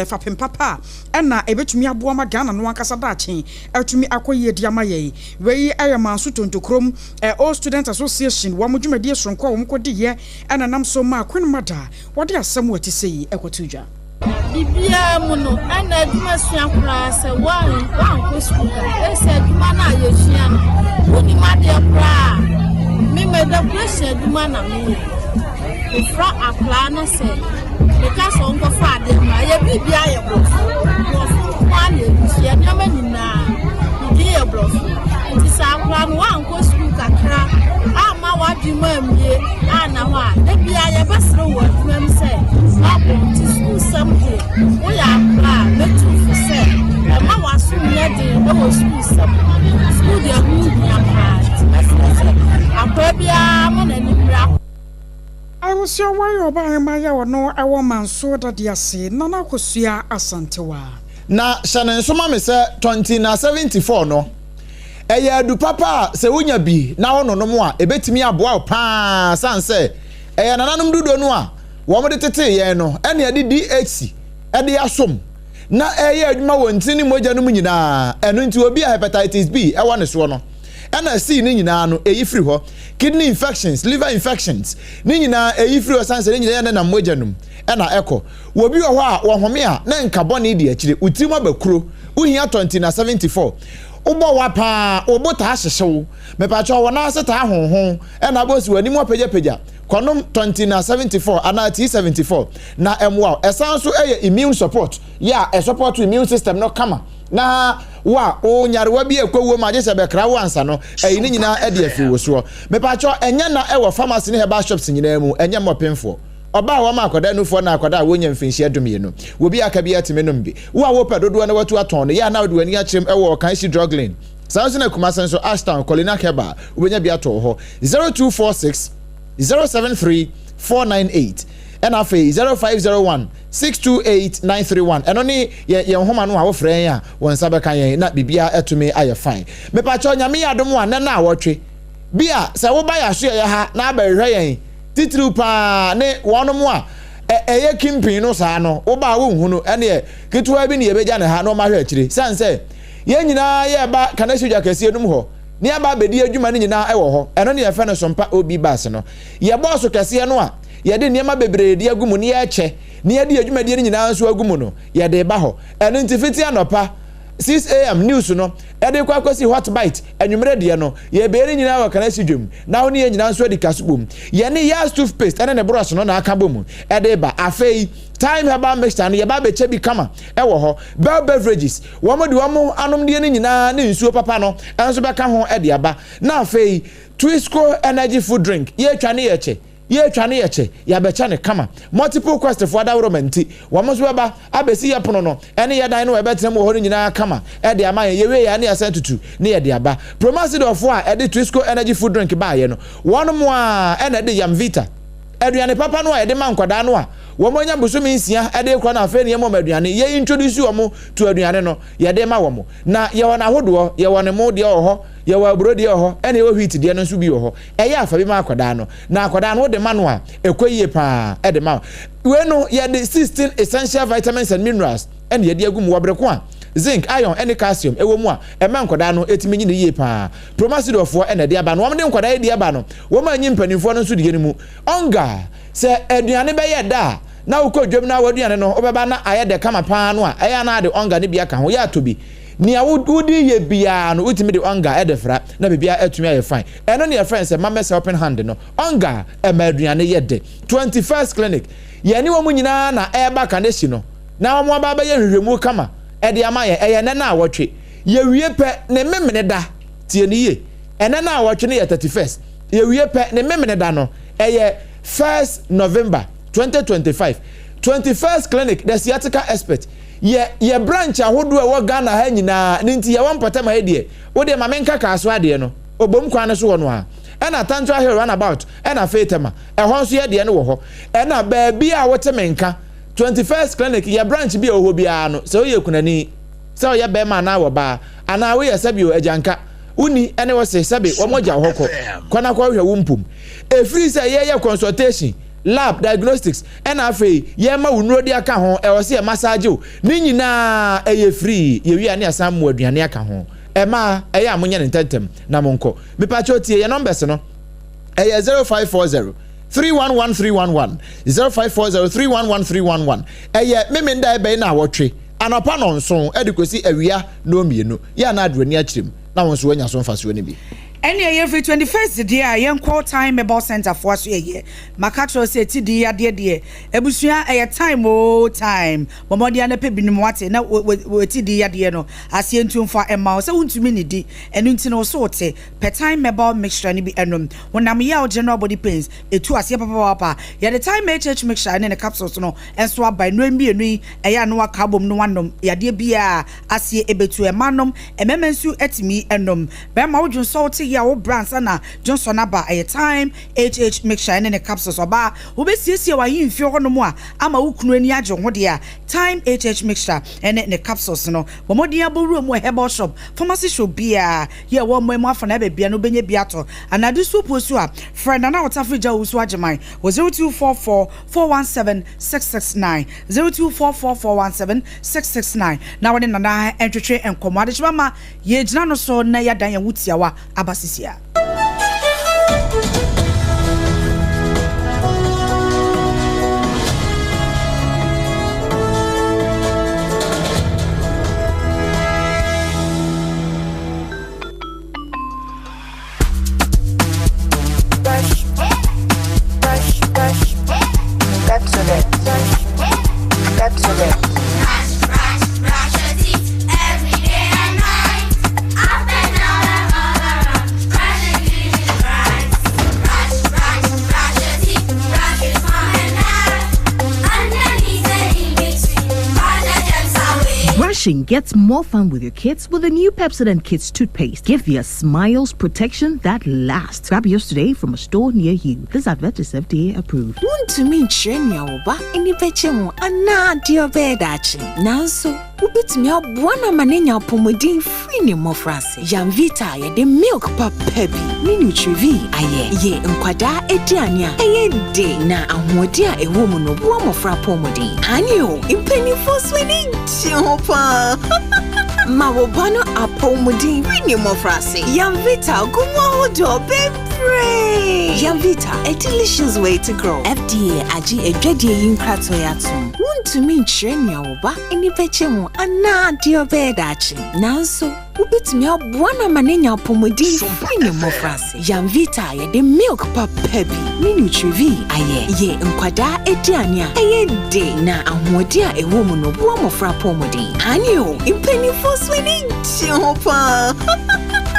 fapem papa a ɛna ɛbɛtumi aboa ma Ghana no ankasa daakye atumi akɔ yie de ama yɛn. Wei yɛ Manso Tontokurom Old Student Association wɔn dwumadie soronko a wɔn kɔdiiɛ ɛna ɛnam so maa Queen Mother wɔde asɛm a ɛte sei kɔtoo dwa. Biribiara mu no, ɛna adwuma sua koraa sɛ woankɔ sukuu da. Ɛsɛ adwuma no a yɛsua no, wonim adeɛ koraa a, me ma decoration adwuma na meyɛ. Mefra akwaraa no sɛ meka sɛ ɔnkɔfa adeɛ mmra, yɛ biribiara yɛ borɔfo. Borɔfo nko ara na yɛde sua nneɛma nyinaa, ne din yɛ borɔfo. Nti sɛ akwaraa no woankɔ sukuu kakra amma w'adwene mu ammue anna hɔ a, da biara yɛbɛsere wɔ adwuma mu sɛ woabɔ. Nti sukuusɛm deɛ, woyɛ akwaraa a, mɛtu fo sɛ ɛma w'aso nyɛ den wɔ sukuusɛm ho. Sukuu deɛ ɛho hia paa, nti mɛsrɛ sɛ akwaraa biara ma n'ani mmra hɔ. Abusua wai ɔbaa hema yɛ ɔno ɛwɔ manso dade ase Nana Akosua Asantewaa. Na hyɛ no nso ma me sɛ tɔnti na 74 no, ɛyɛ adu papa a sɛ wonya bi na wononom a, ɛbɛtumi aboa wo paa sane sɛ ɛyɛ nananom dudo no a wɔde tetee yɛn no ɛne ɛde DHC de asom na ɛyɛ adwuma wɔ ntini ne mogya no mu nyinaa. Ɛno nti obi a hepatitis B ɛwɔ ne soɔ no, ɛna C no nyinaa no ɛyi firi hɔ. Kidney infections, liver infections ne nyinaa ɛyi firi hɔ sane sɛ ne nyinaa yɛ nenam mogya no mu ɛna ɛkɔ. Obi wɔ hɔ a wɔhome a na nka bɔne di akyire, wo tirim aba kuro, wohia tɔnti na 74. Wobɔ wa paa, wo bo taa hyehye wo, mepakyɛw wo nan ase taa honhon, ɛna abɔ si w'anim apagyapagya. Kɔnom tɔnti na 74 anaa T74 na ɛmmoa wo. Ɛsan nso yɛ immune support, yɛ a ɛsupɔto immune system no kama na wo a wo nyarewa bi ɛkɔ wuo ma agye sɛ bɛkra wo ansa no, ɛyi ne nyinaa ɛde afiri wo soɔ. Mepakyɛw ɛnyɛ na ɛwɔ pharmacy ne herbal shops nyinaa mu, ɛnyɛ mmɔpemfoɔ. Ɔbaa a wama akwadaa nufoɔ na akwadaa a wɔnnya mfirinhyia dumienu. Obi a aka biara tumi nom bi. Wo a wopɛ dodoɔ na watu atɔn no, yɛ a na wode w'ani akyerɛm wɔ Ɔkanhyi Drug Lane. Saa nso na Kumase nso, Ashtown, Kolinak Herbal, wobɛnya bi atɔ wɔ hɔ. 0246 073 498 ɛna afei 0501 628 931. Ɛno ne yɛn yɛn nhoma no a wofrɛ yɛn a wɔn nsa bɛka yɛn na biribiara atumi ayɛ fine. Mepakyɛw Nyame yɛ adom a nnɛ naawɔtwe bi a sɛ woba yɛn asoɛeɛ ha na abɛhwehwɛ yɛn titiriw paa ne wɔnom a ɛyɛ kimpin no saa no, woba a wonhu no, ɛneɛ ketewa bi ne yɛbɛgya no ha na wɔahwɛ akyire. Sane sɛ yɛn nyinaa yɛreba Kanahyi dwa kɛseɛ no mu hɔ ne yɛaba abɛdi adwuma no nyinaa wɔ hɔ, ɛno ne yɛfrɛ no Sompa OB Bus no. Yɛ bɔɔso kɛseɛ no a yɛde nneɛma bebree de agu mu ne yɛrekyɛ ne yɛde yɛn dwumadie no nyinaa nso agu mu no, yɛde reba hɔ. Ɛno nti fiti anɔpa 6am news no de rekɔ akɔsi Hot Bite anwummerɛ deɛ no, yɛrebɛyɛ ne nyinaa wɔ Kanahyi dwam na wo ne yɛn nyinaa nso adi kaso bom. Yɛne Yaz toothpaste ne ne borɔs no na aka bom de reba. Afei Thyme herbal mixture no yɛba abɛkyɛ bi kama wɔ hɔ. Bell Beverages, wɔn de wɔn anomdeɛ no nyinaa ne nsuo papa no nso bɛka ho de aba. Na afei Twisco energy food drink, yɛretwa ne yɛkyɛ. Yɛretwa no yɛkyɛ, yɛabɛkyɛ no kama. Multiple Quest foɔ adaworoma nti, wɔn nso bɛba abɛsi yɛ pono no ne yɛ dan no a yɛbɛtena mu wɔ hɔ no nyinaa kama de ama yɛn. Yɛwie yɛ a na yɛasan tutu na yɛde aba. Promasidor foɔ a ɛde Twisco Energy Food Drink baeɛ no, wɔnom ara na ɛde Yamvita, aduane papa no a yɛde ma nkwadaa no a wɔanya bosome nsia de rekɔ no afei na yɛma wɔn aduane, yɛ introduce wɔn to aduane no, yɛde ma wɔn. Na yɛwɔ no ahodoɔ, yɛwɔ ne mo deɛ wɔ hɔ. Yɛwɔ aburo deɛ wɔ hɔ, ɛna yɛwɔ wheat deɛ no nso bi wɔ hɔ. Ɛyɛ a fa bi ma akwadaa no. Na akwadaa no wode ma no a, ɛkɔ yie pa ara de ma wo. Wei no, yɛde 16 essential vitamins and minerals ɛna yɛde agu mu wɔ bere ko a zinc, iron ne calcium wɔ mu a ɛma nkwadaa no tumi nyini yie pa ara. Promasidorfoɔ na ɛde aba no. Wɔde nkwadaa yi deɛ ba no, wɔanyi mpanimfoɔ no nso deɛ no mu. Onga, sɛ aduane bɛyɛ dɛ a, na wokɔ dwam na w'aduane no wobɛba na ayɛ dɛ kama pa ara no a, ɛyɛ a na ade onga no bi aka ho. Yɛ atɔ bi. Nea wode yɛ biara no, wotumi de onga de fra na biribiara atumi ayɛ fine. Ɛno na yɛfrɛ no sɛ Mama's helping hand no. Onga ɛma aduane yɛ dɛ. 21st Clinic, yɛne wɔn nyinaa na ɛreba Kaneshie no na wɔn aba abɛyɛ nhwehwɛmu kama de ama yɛn. Ɛyɛ nnɛ naawɔtwe. Yɛwie pɛ, ne Memeneda, tie no yie, ɛnnɛ naawɔtwe no yɛ 31st, yɛwie pɛ, ne Memeneda no, ɛyɛ 1st November 2025. 21st Clinic, the sciatica expert, yɛ yɛ branch ahodoɔ a ɛwɔ Ghana ha nyinaa, ne nti yɛwɔ mpɔtam ha yi deɛ, wo deɛ ma menka kaa so adeɛ no, Obom kwan no so hɔ no ara, ɛna Tantra Hill runabout, ɛna afei Tema, ɛhɔ nso yɛ deɛ no wɔ hɔ, ɛna baabi a wote me nka, 21st Clinic, yɛ branch bi a ɛwɔ hɔ biara no, sɛ woyɛ kunani, sɛ ɔyɛ bɛrima anaa ɔbaa, anaa woyɛ sɛbi o, agyanka, wonni ɛne wo se sɛbi wɔn agya wɔ hɔ kɔ, kɔ na kɔhwɛ wo mpom. Ɛfiri sɛ yɛyɛ consultation, lab, diagnostics, ɛna afei yɛma wo nnuro de aka ho, ɛwɔ sɛ yɛ massage wo, ne nyinaa ɛyɛ free, yɛwie a ne yɛasan mo aduane aka ho. Ɛmaa, ɛyɛ a monyɛ no ntɛntɛm na monkɔ. Mepakyɛw tie yɛn numbers no, ɛyɛ 0540 311 311, 0540 311 311, ɛyɛ Memenda ɛbɛn naawɔtwe. Anɔpa nnɔnson de kɔsi awia nnɔnmienu, yɛ a na ade w'ani akyerɛ mu, na wo nso woanya so mfasoɔ no bi. Ɛnneɛ yɛfiri 21st deɛ a yɛnkɔ Time Mobile Centre foɔ so ɛyɛ maka kyerɛ wo sɛ ti di yadeɛ deɛ abusua ɛyɛ time oo time bɔ mmɔden ara na pɛ binom wate na wɔ ti di yadeɛ no aseɛ ntu mfa mma wo sɛ wontumi nnidi ɛno nti no wo so wote pɛ Time Mobile mixture no bi ɛnom honam yaw general body pains ɛtu aseɛ papaapa yɛde Time HH mixture ne ne capsules no nso aba nnuro mmienu yi Ɛyɛ a na waka abom na wanom yadeɛ biara aseɛ ɛbɛtu. Ɛma nom, mmarima nso tumi nom. Barima wo dwonsɔ wo te yea wo brɛ ansa na dwonsɔ no aba. Ɛyɛ Thyme HH mixture ɛne ne capsules. Ɔbaa wobɛsiesie w'ahemfie hɔ nom a ama wo kunu ani agye wo ho deɛ a, Thyme HH mixture ɛne ne capsules no. Bɔ mmɔden ara bɔ wura mu wɔ herbal shop, pharmacy shop biara yɛ ɛwɔ ɔman mu afa na baabiara no wobɛnya bi atɔ. Anaa de suopuo so a, frɛ Nana Otafiri Gyawusu Agyeman wɔ 0244 417 669 0244 417 669 na wɔne Nana ntwetwe nkɔmmɔ. Adekyema ma yɛgyina no so na yɛadan yɛn ho tiawa aba sisia. Brushing gets more fun with your kids with the new Pepsodent Kids toothpaste. Give your smiles protection that lasts. Grab yours today from a store near you. This advert is FDA approved. Wuntumi nkyerɛ nea wo ba ani bɛgye ho anaa deɛ ɔbɛyɛ daakye. Nanso, wubetumi aboa no ama no anya apɔwmuden firi ne mmofraase. Yamvita a yɛde milk papa bi ne Nutrivie ayɛ yɛ nkwadaa aduane a ɛyɛ de na ahoɔden a ɛwɔ mu no boa mmofra apɔwmuden. Aane o, mpanimfoɔ nso ani gye ho paa! Ma wo ba no apɔwmuden firi ne mmofraase. Yamvita gu mu ahodoɔ bebree! Yamvita, a delicious way to grow. FDA agye adwadie yi nkratoɔ yi atom. Wuntumi nkyerɛ nea wo ba ani bɛgye ho anaa deɛ ɔbɛyɛ daakye. Nanso, wubetumi aboa no ama no anya apɔwmuden firi ne mmofraase. Yamvita a yɛde milk papa bi ne Nutrivie ayɛ yɛ nkwadaa aduane a ɛyɛ de na ahoɔden a ɛwɔ mu no boa mmofra apɔwmuden. Aane o, mpanimfoɔ nso ani gye ho paa!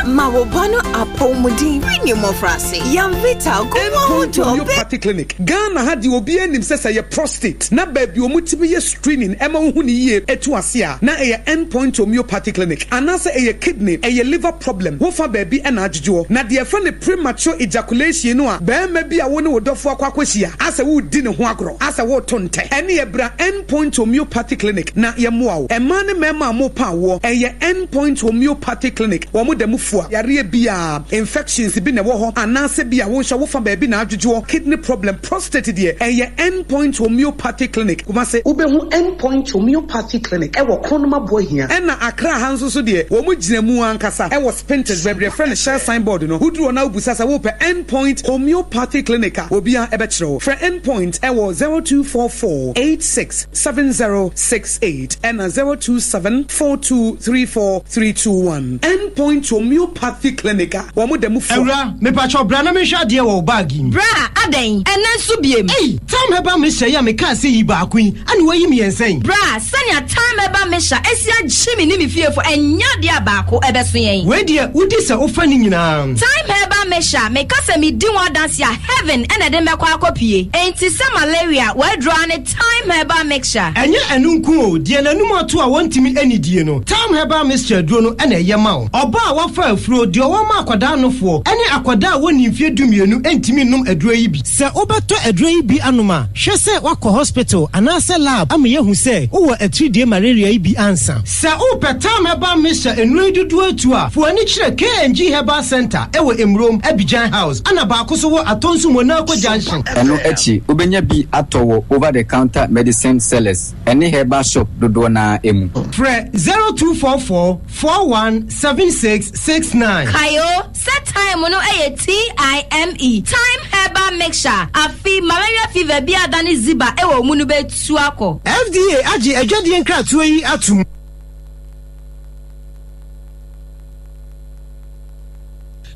Ma wo ba no apɔwmuden firi ne mmofraase. Yamvita gu mu Endpoint ahodoɔ be. Homeopathy Clinic, Ghana ha deɛ obiara nim sɛ sɛ ɛyɛ prostate na baabi a wɔtumi yɛ screening ɛma wohu no yie ɛtu ase a na ɛyɛ Endpoint Homeopathy Clinic anaasɛ ɛyɛ kidney, ɛyɛ liver problem, wofa baabi na adwodwoɔ. Na deɛ yɛfrɛ no premature ejaculation no a barima bi a wo ne wo dɔfoɔ akɔ akɔhyia asɛ woredi ne ho agorɔ, asɛ woreto ntɛ, ɛneɛ bra Endpoint Homeopathy Clinic na yɛmmoa wo. Mmaa ne mmarima a mopa awoɔ, ɛyɛ Endpoint Homeopathy Clinic, wɔn da mu fua. fua. Yareɛ biara, infections bi na ɛwɔ hɔ anaasɛ bi a wo nso wofa baabi na adwodwoɔ, kidney problem, prostate deɛ, ɛyɛ End Point Homeopathy Clinic, Kumasi. Wobɛhu End Point Homeopathy Clinic wɔ Kronum Aboahia. Ɛna Accra ha nso so deɛ, wɔn gyina mu ankasa wɔ Spintex, baabi a yɛfrɛ no Shell sign board no. Woduru hɔ na wobisa sɛ wopɛ End Point Homeopathy Clinic a, obiara bɛkyerɛ wo. Frɛ End Point wɔ 0244 86 7068 ɛna 027 4234 321. End Point Homeopathy Clinic a wɔn da mu fua. Awura, mepakyɛw bra na menhwɛ adeɛ wɔ wo bag yi mu. Bra, adɛn? Ɛnnɛ nso biem? Ei! Tam Herbal Mixture yi a mekaa sɛ yi baako yi, ɛna woayi mmiɛnsa yi? Bra, sɛnea Tam Herbal Mixture asi agye me ne me fiefo, ɛnyɛ adeɛ a baako ɛbɛso yɛn. Wei deɛ, wodi sɛ wofa ne nyinaa. Thyme Herbal Mixture, meka sɛ medi ho adanse a, heaven na ɛde mɛkɔ akɔpue. Enti sɛ malaria, w'aduro ara ne Thyme Herbal Mixture. Ɛnyɛ ɛno nko o, deɛ n'anum ato a wɔntumi nnidie no, Thyme Herbal Mixture aduro no na ɛyɛ ma wo. Ɔbaa a wafa afuro, deɛ ɔwɔ ma akwadaa nofoɔ, ne akwadaa a wɔnnii mfeɛ dumienu ntumi nnom aduro yi bi. Sɛ wobɛtɔ aduro yi bi anom a, hwɛ sɛ woakɔ hospital anaasɛ lab ama yɛahu sɛ wowɔ atiridie malaria yi bi ansa. Sɛ wopɛ Thyme Herbal Mixture nnuro yi dodoɔ atu a, fa w'ani kyerɛ KNG Herbal Centre wɔ Emurom, Abidjan House, ɛna baako nso wɔ Atonsu Monaco Junction. Ɛno akyi, wobɛnya bi atɔ wɔ over the counter medicine sellers ne herbal shop dodoɔ no ara mu. Frɛ 0244 41 76 69. Kae o, sɛ thyme no yɛ TIME, Thyme Herbal Mixture, afe malaria fever bi a adane ziba wɔ wo mu no bɛtu akɔ. FDA agye adwadie nkratoɔ yi atom.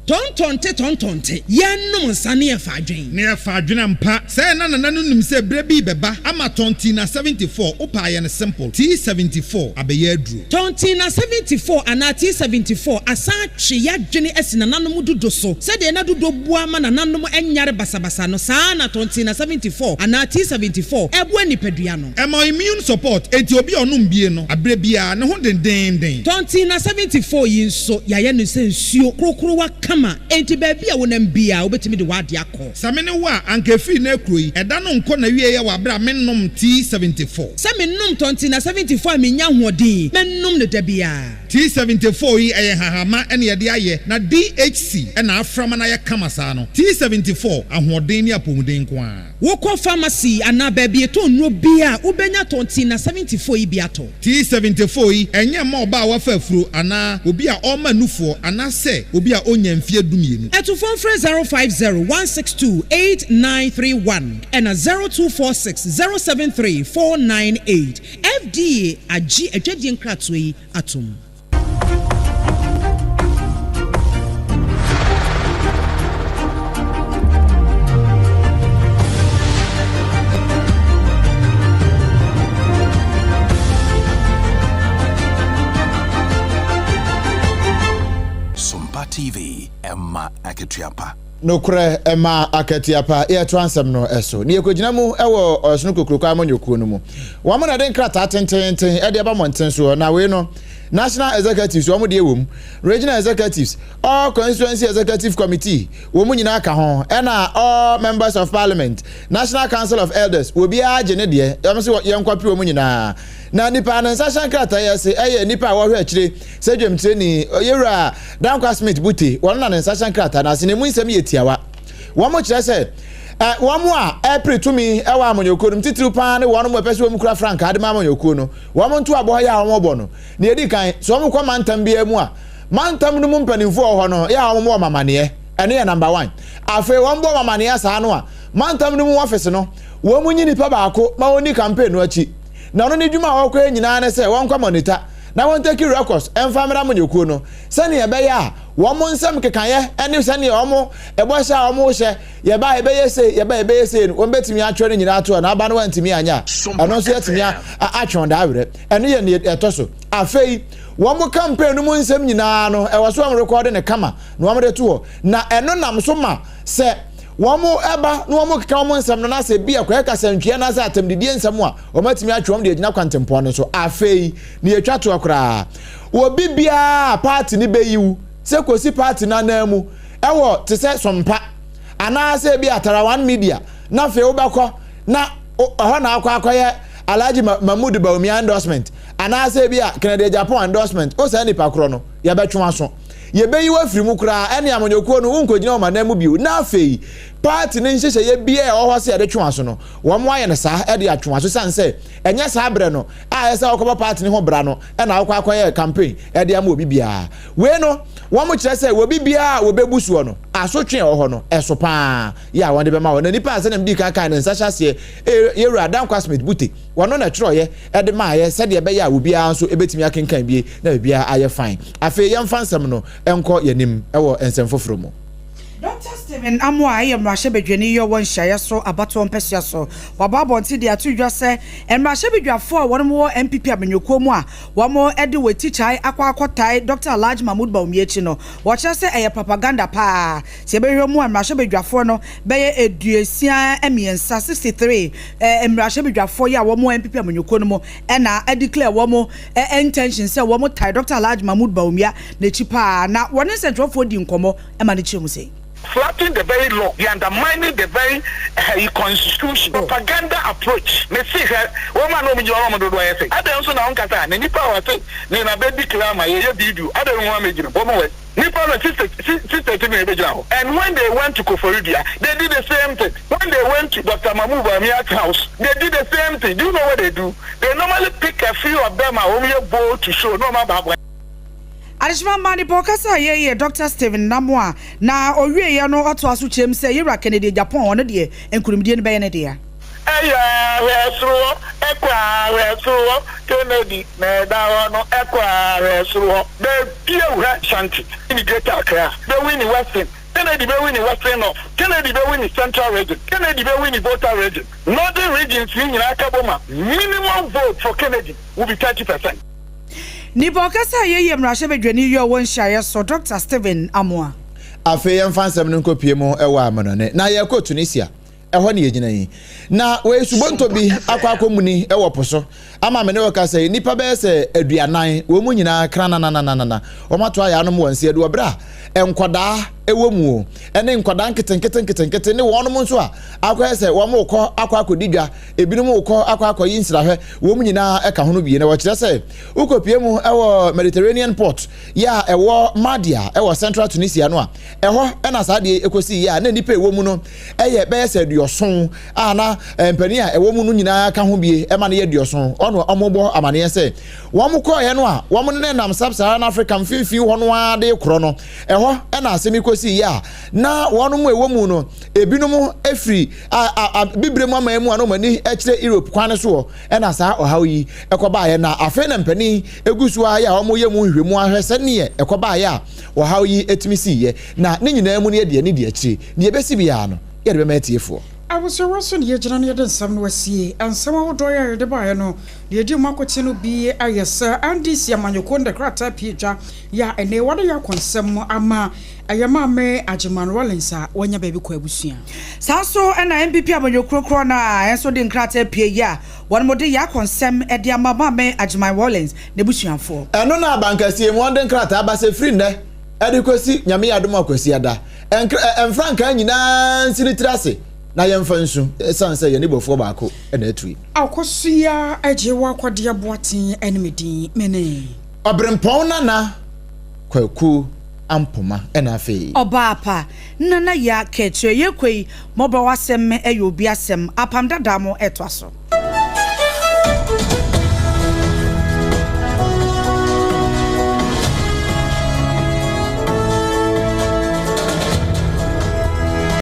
Tɔntɔnte tɔntɔnte, yɛnnom nsa ne yɛfa adwen. Ne yɛfa adwen ampa. Sɛɛ na nana no nim sɛ berɛ bi rebɛba ama Tɔntina 74, wopɛ a yɛ no simple, T74 abɛyɛ aduro. Tɔntina 74 anaa T74 asan atwe y'adwene asi nananom dudo so. Sɛdeɛ na dudo boa ma nananom nyare basabasa no, saa ara na Tɔntina 74 anaa T74 boa nipadua no. Ɛma immune support, enti obi a ɔnom bie no, aberɛ biara, ne ho dendeenden. Tɔntina 74 yi nso, yɛayɛ no sɛ nsuo korokorowa kama, enti baabi a wonam biara, wobɛtumi de w'adeɛ akɔ. Sɛ me ne wo a, anka ɛfiri nnɛ rekuro yi, ɛda no nkɔ n'awieɛ wɔ aberɛ a mennom T74. Sɛ menom Tɔntina 74 a mennya ahoɔden, mɛnom no da biara. T74 yi, ɛyɛ nhahamma na yɛde ayɛ, na DHC na afra ma no ayɛ kama saa no. T74, ahoɔden ne apɔmuden nko ara. Wokɔ pharmacy anaa baabi yɛtɔn nnuro biara a, wobɛnya Tɔntina 74 yi bi atɔ. T74 yi, ɛnyɛ mma ɔbaa a wafa afuro anaa obi a ɔrema nufoɔ anaasɛ obi a ɔnnya mfeɛ dumienu. Atufoɔ mfrɛ 050 162 8931 ɛna 0246 073 498. FDA agye adwadie nkratoɔ yi atom. Sompa TV, ɛma akatua pa. Nokorɛ ɛma akatua pa. Yɛtoa nsɛm no so na yɛkɔgyina mu wɔ Ɔsono Kokuroko amanyɔkuo no mu. Wɔn na ɛde nkrataa tenteenten de aba mmɔnten soɔ, na wei no, National Executives wɔn deɛ wɔ mu, Regional Executives, all Constituency Executive Committee wɔn nyinaa ka ho, ɛna all Members of Parliament, National Council of Elders, obiara gye ne deɛ, wɔn nso yɛnkɔpe wɔn nyinaa. Na nipa a ne nsa hyɛ nkrataa yi ase yɛ nipa a wɔhwɛ akyire sɛ dwamtireni, Yɛwura Dankwa Smith Bute, wɔn na ne nsa hyɛ nkrataa no ase, na emu nsɛm yɛ tiawa. Wɔn kyerɛ sɛ wɔn a ɛrepere tumi wɔ amanyɔkuo no mu, titiriw paa ne wɔn a wɔpɛ sɛ wɔkura frankaa de ma amanyɔkuo no, wɔn ntoabɔ yɛ a wɔbɔ no. Nea edi kan, sɛ wɔkɔ mantam biara mu a, mantam no mu mpanimfoɔ wɔ hɔ no yɛ a wɔbɔ wɔn amaneɛ. Ɛno yɛ number one. Afei wɔbɔ wɔn amaneɛ saa no a, mantam no mu ɔfese no, wɔnyi nipa baako ma ɔnni campaign no akyi. Na ɔno ne dwuma a ɔkɔyɛ nyinaa ne sɛ wɔnkɔ monitor na wɔn take records mfa mmra amanyɔkuo no sɛnea ɛbɛyɛ a wɔn nsɛm kekaeɛ ne sɛnea wɔn ɛbɔhyɛ a wɔhyɛ yɛba a yɛbɛyɛ sei yɛba a yɛbɛyɛ sei no wɔn bɛtumi atwerɛ no nyinaa ato hɔ na aba no wɔantumi anyɛ a ɛno nso yɛatumi atwe wɔn daa werɛ. Ɛno yɛ nea ɛtɔ so. Afei wɔn campaign no mu nsɛm nyinaa no ɛwɔ so wɔn rekɔde no kama na wɔn de to hɔ na ɛno nam so ma sɛ wɔn ba na wɔn keka wɔn nsɛm no na sɛ bi ɛkɔyɛ kasantwi anaasɛ atɛmdidie nsɛm a wɔn atumi atwe wɔn de agyina kwantempɔn no so. Afei nea etwa toɔ koraa, obi biara a paati no bɛyi wo sɛ kɔsi paati no ananmu ɛwɔ te sɛ Sompa anaasɛ ebi a Tarawan Media na afei wobɛkɔ na ɛhɔ na akɔ akɔyɛ Alhaji Mahmood Bawumia endorsement anaasɛ ebi a Kennedy Agyapong endorsement, wo saa nipa korɔ no yɛbɛtwe w'aso. yɛbɛyi wo afiri mu koraa ɛne amanyɔkuo no wonkɔgyina wɔn anan mu bio na afei party no nhyehyɛeɛ biara a ɛwɔ hɔ sɛ yɛde twe aso no wɔn ayɛ no saa de atwe aso sane sɛ ɛnyɛ saa berɛ no a ɛsɛ sɛ wokɔbɔ party no ho bra no na wokɔ akɔyɛ campaign de ama obi biara. Wei no wɔn kyerɛ sɛ obi biara a wɔbɛbu soɔ no asotwe a ɛwɔ hɔ no ɛso paa yɛ a wɔde bɛma wɔn. Na nipa a sɛdeɛ medii kan kae no nsa hyɛ aseɛ yɛwura Dankwa Smith Bute wɔno na ɛtwerɛeɛ de maaeɛ sɛdeɛ ɛbɛyɛ a obiara nso bɛtumi akenkan bie na biribiara ayɛ fine. Afei yɛmfa nsɛm no nkɔ yɛn anim wɔ nsɛm foforɔ mu. Dɔkta Stephen Amoah a ɛyɛ mmarahyɛbadwani yi ɔwɔ nhyiaeɛ so abatoɔ mpɛsoa so. Wabɔ abɔnten de ato dwa sɛ mmarahyɛbadwafoɔ a wɔnom wɔ NPP amanyɔkuo mu a wɔn de wɔn tikyae akɔ akɔtae Dɔkta Alhaji Mahmood Bawumia akyi no, wɔkyerɛ sɛ ɛyɛ propaganda paa. Sɛ yɛbɛhwehwɛ mu a mmarahyɛbadwafoɔ no bɛyɛ 63, 63, mmarahyɛbadwafoɔ yi a wɔn wɔ NPP amanyɔkuo no mu na adeclare wɔn intention sɛ wɔn tae Dɔkta Alhaji Mahmood Bawumia n'akyi paa na wɔne nsɛntwerɛfoɔ dii nkɔmmɔ ma no kyerɛ mu sei. Flouting the very law, they undermining the very eh, constitution. Propaganda approach. Me se hwɛ, wɔn a na wɔn gyina hɔ wɔn dodoɔ yɛ sɛ. Adɛn nso na wɔn kasa na nipa a wɔte ne na bɛ declare ama yɛyɛ video, adɛn wɔn amegyina wɔn wɔ nipa no sister sister ti na ebegyina hɔ. And when they went to Koforidua, they did the same thing. When they went to Dr. Mahmoud Bawumia's house, they did the same thing. Do you know what they do? They normally pick a few of them a wɔn yɛ bold to show no wɔn aba aboa. Adehyema mma nipa ɔkasa a yei yɛ Dɔkta Stephen Namoah na ɔwieɛ no ɔtoa so kyerɛm sɛ Yewura Kennedy Agyapong ɔno deɛ nkunimdie no bɛyɛ ne dea. Ɛyɛ a hwɛ soro hɔ, ɛkɔ a hwɛ soro hɔ, Kennedy na ɛda hɔ no, ɛkɔ a hwɛ soro hɔ. Baabi a hwɛ Shanti ne Greater Accra, bɛ wini Western, Kennedy bɛ wini Western North, Kennedy bɛ wini Central Region, Kennedy bɛ wini Volta Region, Northern Regions no nyinaa ka bom a, minimum vote for Kennedy will be 30%. Nipa ɔkasa a yei yɛ mmarahyɛbadwani yi ɔwɔ nhyiaeɛ so, Dɔkta Stephen Amoah. Afei yɛmfa nsɛm no nkɔpue mu wɔ amanɔne. Na yɛrekɔ Tunisia. Ɛhɔ na yɛgyina yi. Na wei subonto bi akɔ akɔmuni wɔ po so ama me ne wo kasa yi. Nnipa bɛyɛ sɛ 40, wɔn mu nyinaa krananananana. Wɔato ayaanom wɔ nseɛ do wɔ berɛ a nkwadaa wɔ mu o, ɛne nkwadaa nketenkete nketenkete ne wɔnom nso a akɔyɛ sɛ wɔrekɔ akɔ akɔdi dwa Ebinom rekɔ akɔ akɔyi nsrahwɛ, wɔn nyinaa ka ho no bi. Na wɔkyerɛ sɛ wokɔpue mu wɔ Mediterranean port yɛ a ɛwɔ Mahdia wɔ central Tunisia no a, ɛhɔ na saa adeɛ yi kɔsii yɛ a na nnipa ɛwɔ mu no yɛ bɛyɛ sɛ aduɔson a na mpanin a ɛwɔ mu no nyinaa ka ho bie ɛma no yɛ aduɔson. Ɔno wɔbɔ amaneɛ sɛ wɔn kɔɔeɛ no a wɔn ne nam Sub-Saharan Africa mfimfini hɔ no ara de korɔ no, ɛhɔ na asɛm yi kɔsii yɛ a na wɔn mu ɛwɔ mu no ebinom firi a Abibire mu aman mu a na wɔn ani kyerɛ Europe kwan no soɔ na saa ɔhaw yi kɔbaeɛ. Na afei na mpanin gu so ara yɛ a wɔyɛ mu nhwehwɛmu ahwɛ sɛdeɛ ɛkɔbaeɛ a ɔhaw yi tumi siiɛ. Na ne nyinaa mu no yɛde ani di akyire. Deɛ ɛbɛsi biara no, yɛde bɛma atiefoɔ. Abusua so na yɛgyina na yɛde nsɛm no asie. Nsɛm ahodoɔ yi a yɛde baeɛ no, deɛ ɛdi mu akoten no bi yɛ sɛ NDC amanyɔkuo no de krataa pii dwa yɛ a ɛnnɛ wɔde yɛ akɔ nsɛm ama Ɛyɛ Maame Agyeman Rawlings a wanya baabi kɔ abusua. Saa nso na NPP amanyɔkuo korɔ no a nso de nkrataa pue yi a wɔnom de yɛ akɔnsɛm de ama Maame Agyeman Rawlings n'abusuafoɔ. Ɛno na abankɛseɛ mu wɔde nkrataa ba sɛ firi nnɛ de kɔsi Nyame yɛ adom a Kwasiada, ɛnkra, mfrankaa nyinaa nsi ne tiri ase na yɛmfa nsu ɛsiane sɛ yɛne bɔfoɔ baako na atu yi. Akosua Agyewa Kwadeɛ Boateng ne me din, me ne. Ɔberempɔn Nana Kwaku. Ampoma ɛna afei. Ɔbaa pa, Nana Yaa Kɛkyerɛ yɛkɔ yi mɔbɔ w'asɛm me ɛyɛ obi asɛm apam dadaa mo ɛtoa so.